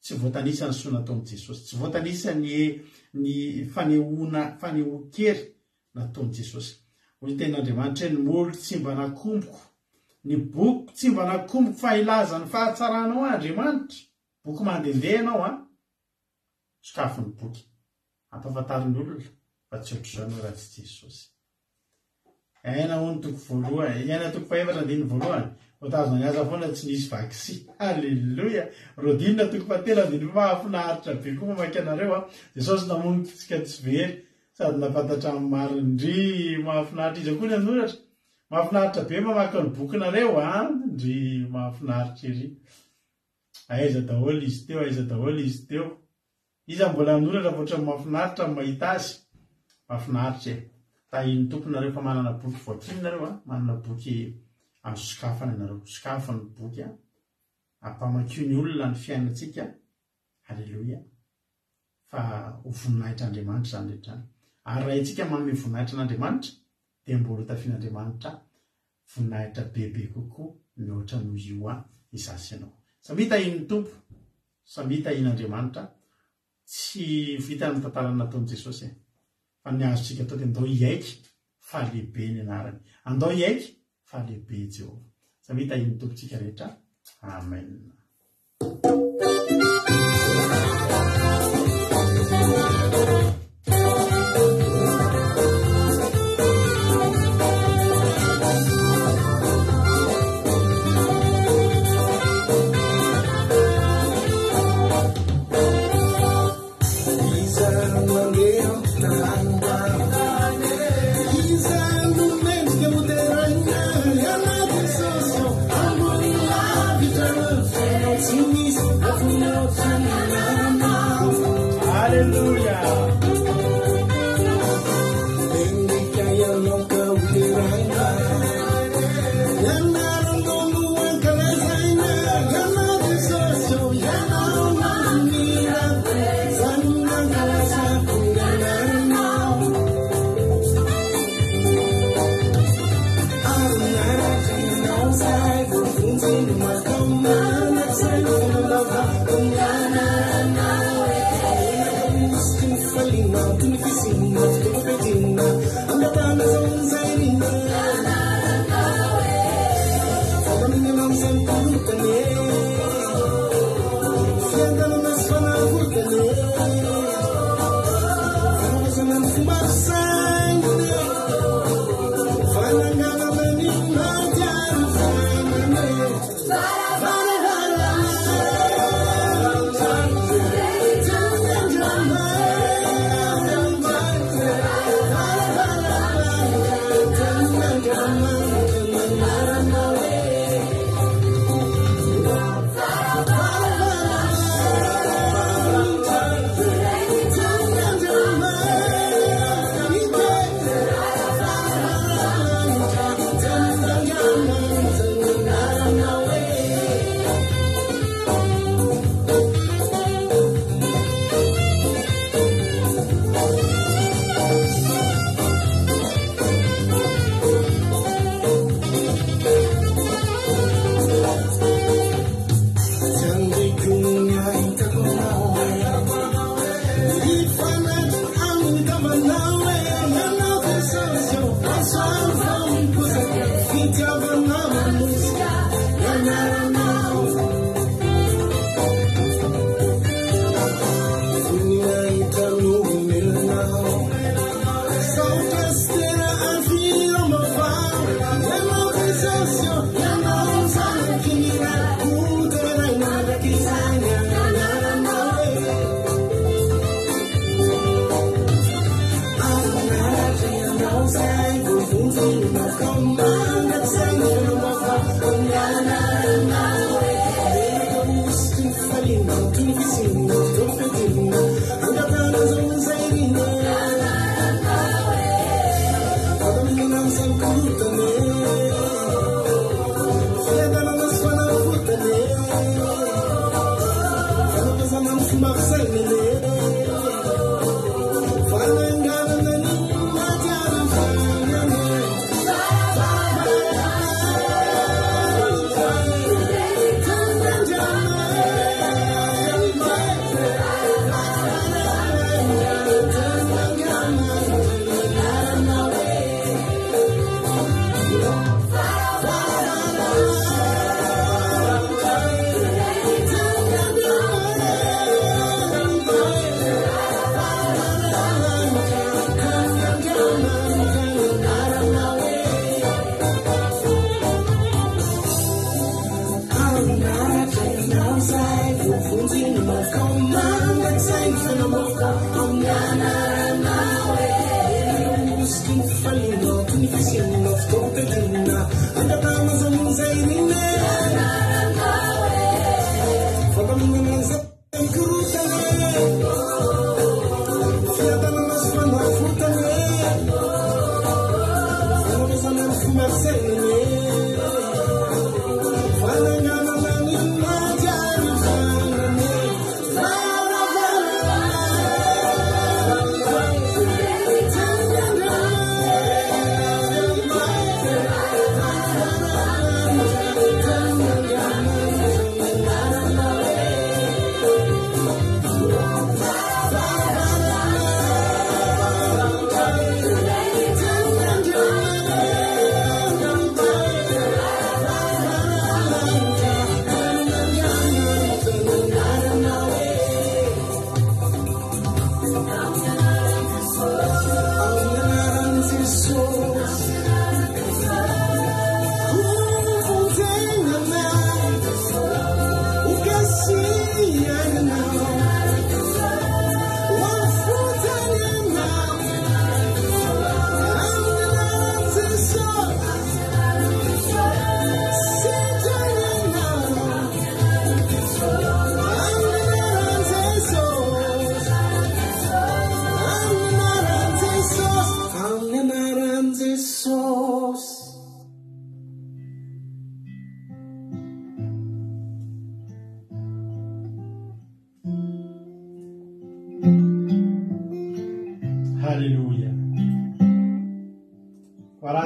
Tsy voatanisa ny soa nataon'i Jesosy. Tsy voatanisa ny ny fanehoana fanehoan-kery nataon'i Jesosy. Hoy ny tenin'Andriamanitra hoe ny molotro tsy mba nakomboko, ny bokiko tsy mba nakomboko fa hilaza ny fahatsaranao aho Andriamanitra. Boky mandehandeha ianao an! Sokafy ny boky. Ampahafantaro ny olona fa tsy ohatr'izao ianao raha tsy Jesosy. Aina hono toko voalohany, Aina toko fahefatra andininy voalohany, Voatazona ny asa foana tsy nisy vaksy. Aleloia! Rodina toko fahatelo andininy Mahafinaritra be koa mamaky anareo a! Jesosy namono tsika tsy very sady nahafantatra ny marina. Ndrii! Mahafinaritra iza koa ny hanoratra? Mahafinaritra be mamaky ny bokinareo a! Ndrii! Mahafinaritra ery. Aiza daholo izy teo, aiza daholo izy teo. Iza mbola hanoratra fa ohatran'ny mahafinaritra ny mahita azy. Mahafinaritra e. Tahin'ny Tompo nareo fa manana boky voakiny nareo a, manana boky azo sokafana ianareo. Sokafy ny boky a. Ampamakio ny olona ny fiainantsika. Aleloia. Fa ho voninahitr'Andriamanitra izany rehetra izany. Ary raha isika manome voninahitra an'Andriamanitra dia mbola ho tafian'Andriamanitra voninahitra bebe kokoa mihoatra noho io an izaho sy ianao. Samia tahian'ny Tompo, samia tahian'Andriamanitra, tsy vita ny tantara nataon'i Jesosy e. Fa ny azontsika atao dia andao hiaiky fa lehibe ny anarany. Andao hiaiky fa lehibe Jehovah. Samia tahian'ny Tompontsika rehetra. Amen.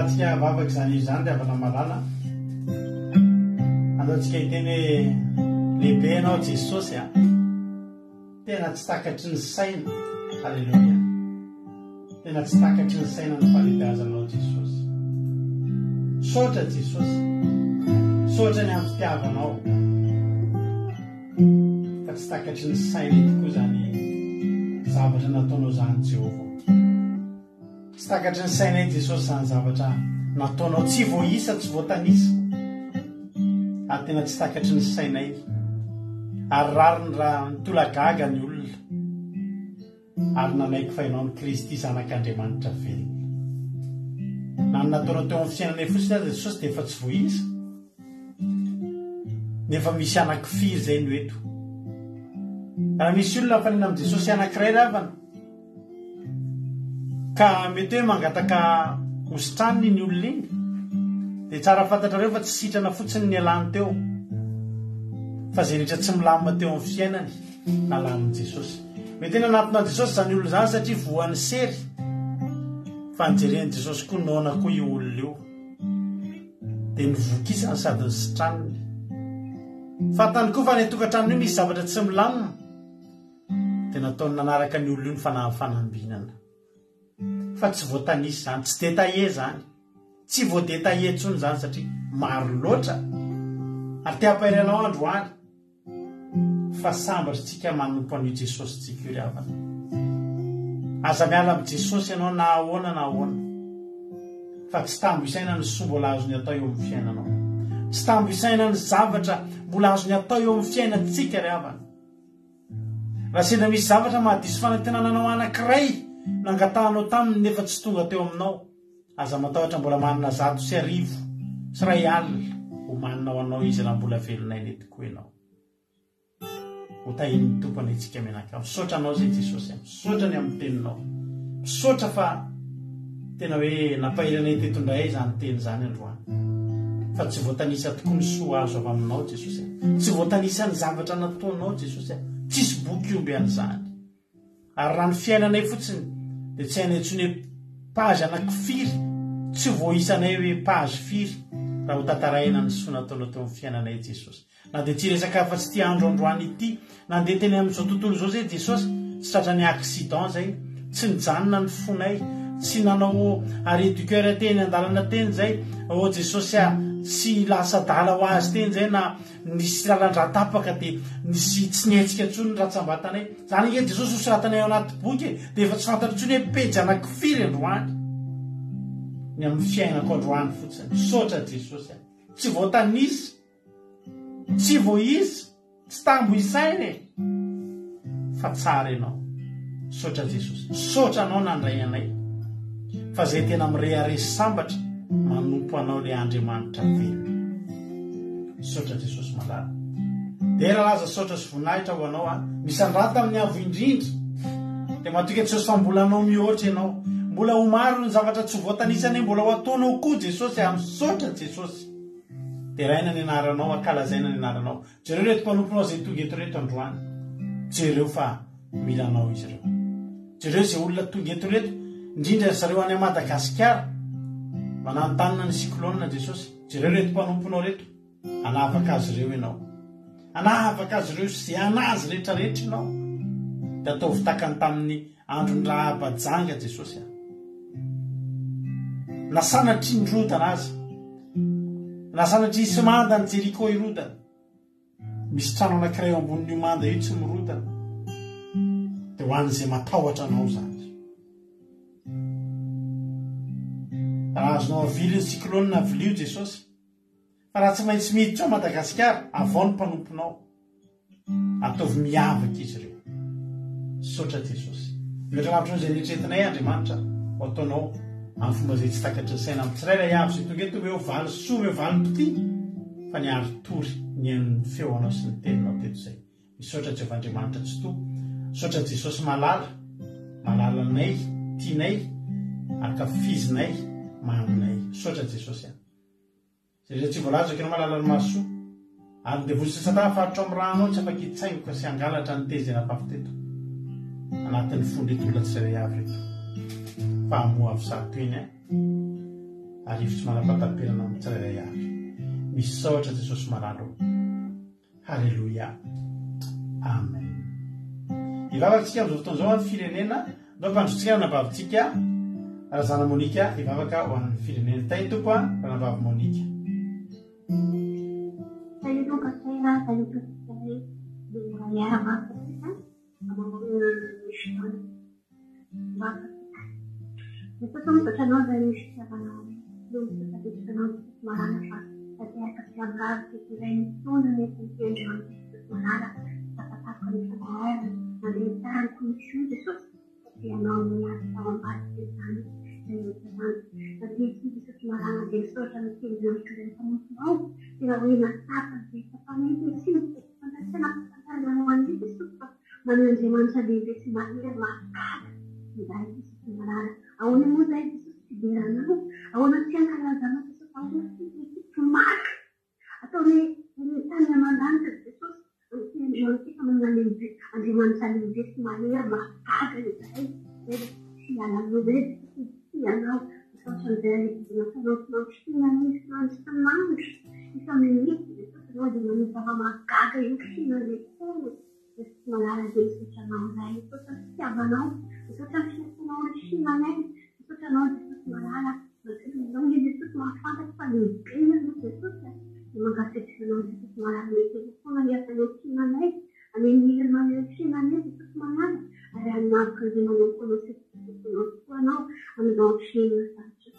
Arahantsika vavaka izany hira izany ry havana malala. Andaontsika hiteny hoe lehibe ianao Jesosy a. Tena tsy takatry ny saina. Haleloia. Tena tsy takatry ny saina ny fahalehibeazanao Jesosy. Misaotra Jesosy. Misaotra ny amin'ny fitiavanao. Fa tsy takatry ny sainay tokoa izany zavatra nataonao izany Jehovah. Tsy takatry ny sainay Jesosy izany zavatra nataonao tsy voaisa tsy voatanisa. Ary tena tsy takatry ny sainay. Ary rariny raha nitolagaga ny olona. Ary nanaiky fa ianao no Kristy Zanak'Andriamanitra velona. Na ny nataonao teo amin'ny fiainanay fotsiny aza Jesosy dia efa tsy voaisa. Nefa misy anankifiry izay no eto. Raha misy olona mifanena amin'i Jesosy anankiray ry havana, ka mety hoe mangataka hositraniny iny olona iny, dia tsara fantatrareo fa tsy sitrana fotsiny ny nialany teo, fa izay rehetra tsy milamina teo amin'ny fiainany, nalamin'i Jesosy. Mety hoe nanatona an'i Jesosy izany olona izany satria voan'ny sery, fa nijeren'i Jesosy koa noana koa io olona io. Dia novokisany sady nositraniny. Fantany koa fa any an-tokantranony io misy zavatra tsy milamina. Dia nataony nanaraka ny olona io ny fanahin'ny fanambinana. Fa tsy voatanisa izany, tsy détaillé izany. Tsy voa-détaillé intsony izany satria maro loatra. Ary te hampahery anao androany fa sambatra isika manompo an'io Jesosintsika io ry havana. Aza miala amin'i Jesosy ianao na ahoana na ahoana. Fa tsy tambo isaina ny soa mbola azony atao eo amin'ny fiainanao. Tsy tambo isaina ny zavatra mbola azony atao eo amin'ny fiainantsika ry havana. Raha sendra misy zavatra mahadiso fanantenana anao anankiray nangatahanao taminy nefa tsy tonga teo aminao, aza matahotra mbola manana 1100 homanina ho anao izy raha mbola velon'aina tokoa ianao. Ho tahian'ny Tompo anie tsika mianakavy. Misaotra anao izay Jesosy a. Misaotra ny amin'ny teninao. Misaotra fa tena hoe nampahery anay teto indray izany teny izany androany. Fa tsy voatanisa tokoa ny soa azo avy aminao Jesosy a. Tsy voatanisa ny zavatra nataonao Jesosy a. Tsisy boky omby an'izany. Ary raha ny fiainanay fotsiny dia tsy hainay intsony hoe page anakifiry, tsy voaisanay hoe page firy raha ho tantaraina ny soa nataonao teo amin'ny fiainanay Jesosy. Na dia tsy hiresaka afa-tsy ity andro androany ity, nandeha teny amin'izao tontolo izao izay Jesosy, tsy tratran'ny accident izay, tsy nijanona ny fonay, tsy nanao arrêt du coeur teny an-dalana teny izay, oh Jesosy ah, tsy lasa adala ho azy teny izay na nisy lalan-drà tapaka dia nisy tsy nihetsika intsony ny ratsambatanay. Izany ange Jesosy hosoratanay ao anaty boky e, dia efa tsy fantatro intsony hoe pejy anankifiry androany ny amin'ny fiainako androany fotsiny. Misaotra Jesosy ah. Tsy voatanisa. Tsy voaisa, tsy tambo isaina e! Fa tsara ianao. Misaotra Jesosy. Misaotra anao nandray anay. Fa zay tena mirehareha sy sambatra manompo anao le Andriamanitra velona. Misaotra Jesosy malala. Dera laza saotra sy voninahitra ho anao a. Misandrata amin'ny avo indrindra. Dia matoky Jesosy fa mbola anao mihoatra ianao. Mbola ho maro ny zavatra tsy voatanisa anie mbola ho ataonao koa Jesosy a. Misaotra Jesosy. Deraina ny anaranao, ankalazaina ny anaranao. Jereo ireto mpanomponao izay tonga eto ireto androany. Jereo fa mila anao izy ireo. Jereo izay olona tonga eto ireto, indrindra ry zareo any Madagasikara. Mananontanona ny cyclone Jesosy. Jereo ireto mpanomponao ireto. Hanavaka azy ireo ianao. Hanavaka azy ireo sy izay anazy rehetrarehetra ianao. Dia ataovy tahaka ny tamin'ny Andron'i Rahaba janga Jesosy a. Na sanatria nirodana aza. Na sanatria hisy manda ny Jeriko hirodana. Misy trano anankiray eo ambonin'io manda io tsy mirodana. Dia ho an'izay matahotra anao izany. Raha azonao avily ny cyclone avilio Jesosy. Fa raha tsy maintsy miditra ao Madagasikara, avao ny mpanomponao. Ataovy miavaka izy ireo. Misaotra Jesosy. Mihoatra lavitra noho izay neritreretinay Andriamanitra ho ataonao amin'ny fomba izay tsy takatry ny saina amin'ny tsirairay avy izay tonga eto omeo valisoa omeo valim-pitia fa niari-tory nihaino ny feo anao sy ny teninao teto izay. Misaotra Jehovah Andriamanitra Tsitoha. Misaotra Jesosy malala, malala anay, tianay, ankafizinay, maminay. Misaotra Jesosy a. Izay rehetra tsy voalazako ianao mahalala ny mahasoa. Ary ny devoly sy satana faritra ao amin'ny rano ao tsy afaka hitsaingoka sy hangalatra ny teny izay nafafy teto anatin'ny fon'ireto olona tsirairay avy ireto. Fa hamoha avy zato eny an. Arivo tsy manam-pahataperana amin'ny tsirairay avy. Misaotra Jesosy malala o. Haleloia. Amen. Hivavaka tsika amin'izao fotoana izao an'ny firenena. Ndao ampandrotsika anabavintsika Razana Monica hivavaka ho an'ny firenena. Tahin'ny Tompo an, ranabavy Monica. Tahin'ny Tompo Asaina, tahin'ny Tompo Izahay, dia hiara-mafy isika amin'ny fotoana. Misaotra misaotra anao izay ny fitiavanao anay. Dia misaotra betsaka anao Jesosy malala fa tanteraka sy lavorary teto indray ny fotoana nentin'ity androany ity Jesosy malala. Tapatapaka ny fandaharana nandeha tsara ny commission Jesosy satria ianao no niasa tao ambadika izany rehetra izany. Ankehitriny Jesosy malala dia misaotra ny teninao mitondra ny mpanomponao. Tena hoe nahatsapa be tsapanay ankehitriny fantatsika nampahafantarina anao an'io Jesosy fa Manana Andriamanitra lehibe sy mahery mahagaga izahay Jesosy malala. Ahoana moa izahay Jesosy tsy hidera Anao? Ahoana tsy hankalaza Anao Jesosy? Ahoana tsy hitomany? Ataonay eny an-tany aman-danitra Jesosy amin'ity androany ity fa manana lehibe Andriamanitra lehibe sy mahery mahagaga izahay. Izay tsy hiala aminao izay Jesosy tsy Anao. Misaotra an'izay alehibe nataonao sy mampiseho anay isan'andro isan'andro isa-minitra Jesosy Ianao dia manao zava-mahagaga eo fiainanay foana. Jesosy malala dia misaotra anao Ray, misaotra ny fitiavanao, misaotra ny fiasanao ny fiainanay, misaotra anao Jesosy malala, mankasitraka anao Jesosy mahafantatra fa lehibe ianao Jesosy a, dia mankasitraka anao Jesosy malala mety foana hiasanao ny fiainanay, any amin'ny herinao eo amin'ny fiainanay Jesosy malala, ary hanavotra izay manompo anao sy mpitokonao tokoa anao amin'izao fiainana sarotra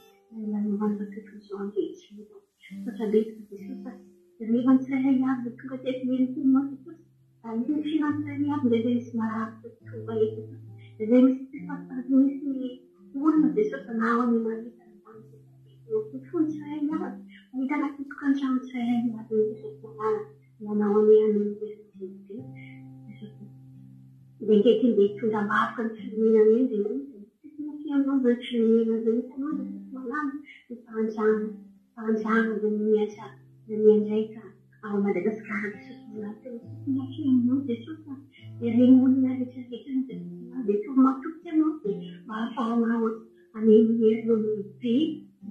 lalovan'izao tontolo izao ankehitriny izao. Misaotra betsaka Jesosy a! Rehefa ny tsirairay avy no tonga teto ny teninao Jesosy, ary ny fiainan'ny tsirairay avy indraindray misy marary tsy tonga eto Jesosy, indraindray misy tsy fantatra misy olona Jesosy na ao amin'ny mahita an'izany Jesosy, ny fon'ny tsirairay avy, mahita anatin'ny tokantrano tsirairay avy ny Jesosy malala, ianao anie hanome hery lehibe Jesosy. Dia ankehitriny dia hitondra am-bavaka ny firenena anay Andriamanitra, tsy misy aminao izany firenena izany, hitanao Jesosy malala, ny fahantrana. Fahantrana izay mihatra izay mianjaika ao Madagasikara Jesosy malala tena tsy mafy aminao Jesosy a ireny olona rehetra rehetra any Jesosy malala dia toa matoky anao dia mba ahafahanao haneho ny herinao lehibe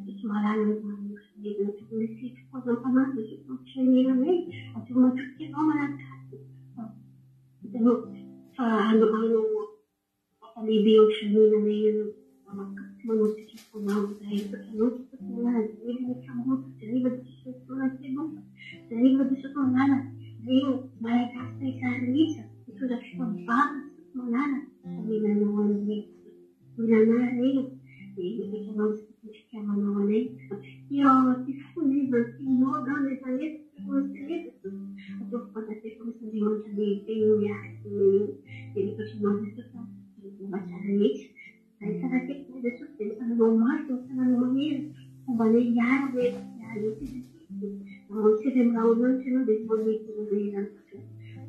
Jesosy malala amin'izany firenena tokony hisy fifohazam-panahy Jesosy amin'ny firenena anay toa matoky anao Malagasy fa hitanao fa hanao Asa lehibe eo firenena eo tsy manao sitraponao izahay misaotra anao Jesosy malala jereva ny kamboty jereva Jesosy ny taolan-keloka jereva Jesosy malala ireo Malagasy rehetra rehetra mitondra fivavahana Jesosy malala fa mila anao anay mila anay ireo dia misaotra anao Jesosy ny fitiavanao anay ampifio ao anaty fonay izany teninao izany rehefa eto Ataovy fantatsay fa misy Andriamanitra lehibe eo miaraka aminay eo. Dia misaotra anao Jesosy a, amin'ny zavatra rehetra. Raha hifanakaiky anao Jesosy dia misananao mafy, misananao mahery. Fomba anay hiaro anay eto sy hiala eto Jesosy. Raha miseho amin'ny rahonanitra ianao dia efa manome voninahitra izany tokoa.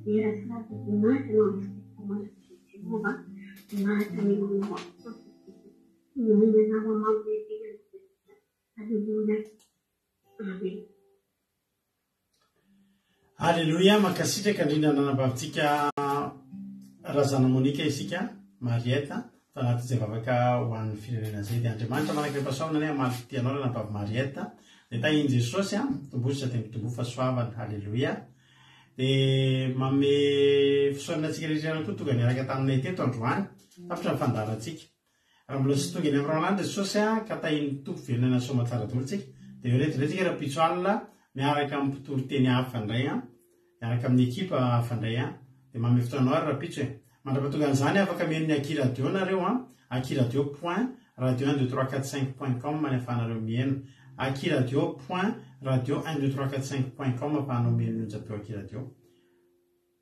Dera sy laza voninahitra no antoka mandrakizay Jehovah. Voninahitra omena anao Jesosy. Omena anao amin'ny maha lehibe anao Jesosy. Aleloia. Amen. Aleloia, mankasitraka indrindra ny anabavitsika Razana Monica isika, Mariette, tao anatin'izay vavaka ho an'ny firenena izay. Dia Andriamanitra manakirem-pahasoavana anie hamaly fitia anao ranabavy Mariette. Dia tahin'i Jesosy, mitomboa sisa dia mitomboa fahasoavana. Aleloia. Dia manome fisaorana antsika rehetra ihany koa tonga niaraka taminay teto androany. Tapitra ny fandaharantsika. Raha mbola tsy tonga eny amin'ny rahona any Jesosy a, ka tahin'ny Tompo velona aina soamatsara daholo tsika, dia eo reto indray tsika rahampitso alina miaraka amin'ny mpitory teny hafa indray an, miaraka amin'ny ekipa hafa indray an, dia manome fotoana anao ary rahampitso e. Mandra-pahatonga an'izany afaka mihaino ny Aky Radio nareo an, Aky Radio point radio un deux trois quatre cinq point com ny ahafahanareo mihaino, Aky Radio point radio un deux trois quatre cinq point com ahafahanao mihaino ny onjam-peo Aky Radio.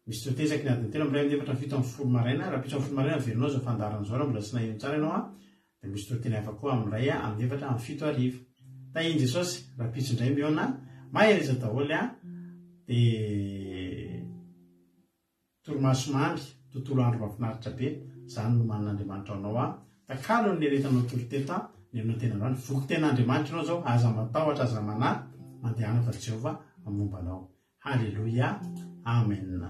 Misy toriteny isaky ny adiny telo amin'ny iray amin'ny efatra amin'ny fito amin'ny folo maraina, rahampitso amin'ny folo maraina averinao izao fandaharana izao raha mbola tsy naheno tsara ianao an, dia misy toriteny hafa koa amin'ny iray amin'ny efatra amin'ny fito hariva. Tahian'i Jesosy, rahampitso indray mihaona, mahereza daholo an, dia torimaso mamy, tontolo andro mahafinaritra be, izany no nomanin'Andriamanitra ho anao an, takalo ny niaretanao tory teto an, ny tena androany, voky tena Andriamanitra ianao izao, aza matahotra, aza manahy, mandehana fa Jehovah momba anao. Haleloia Amen.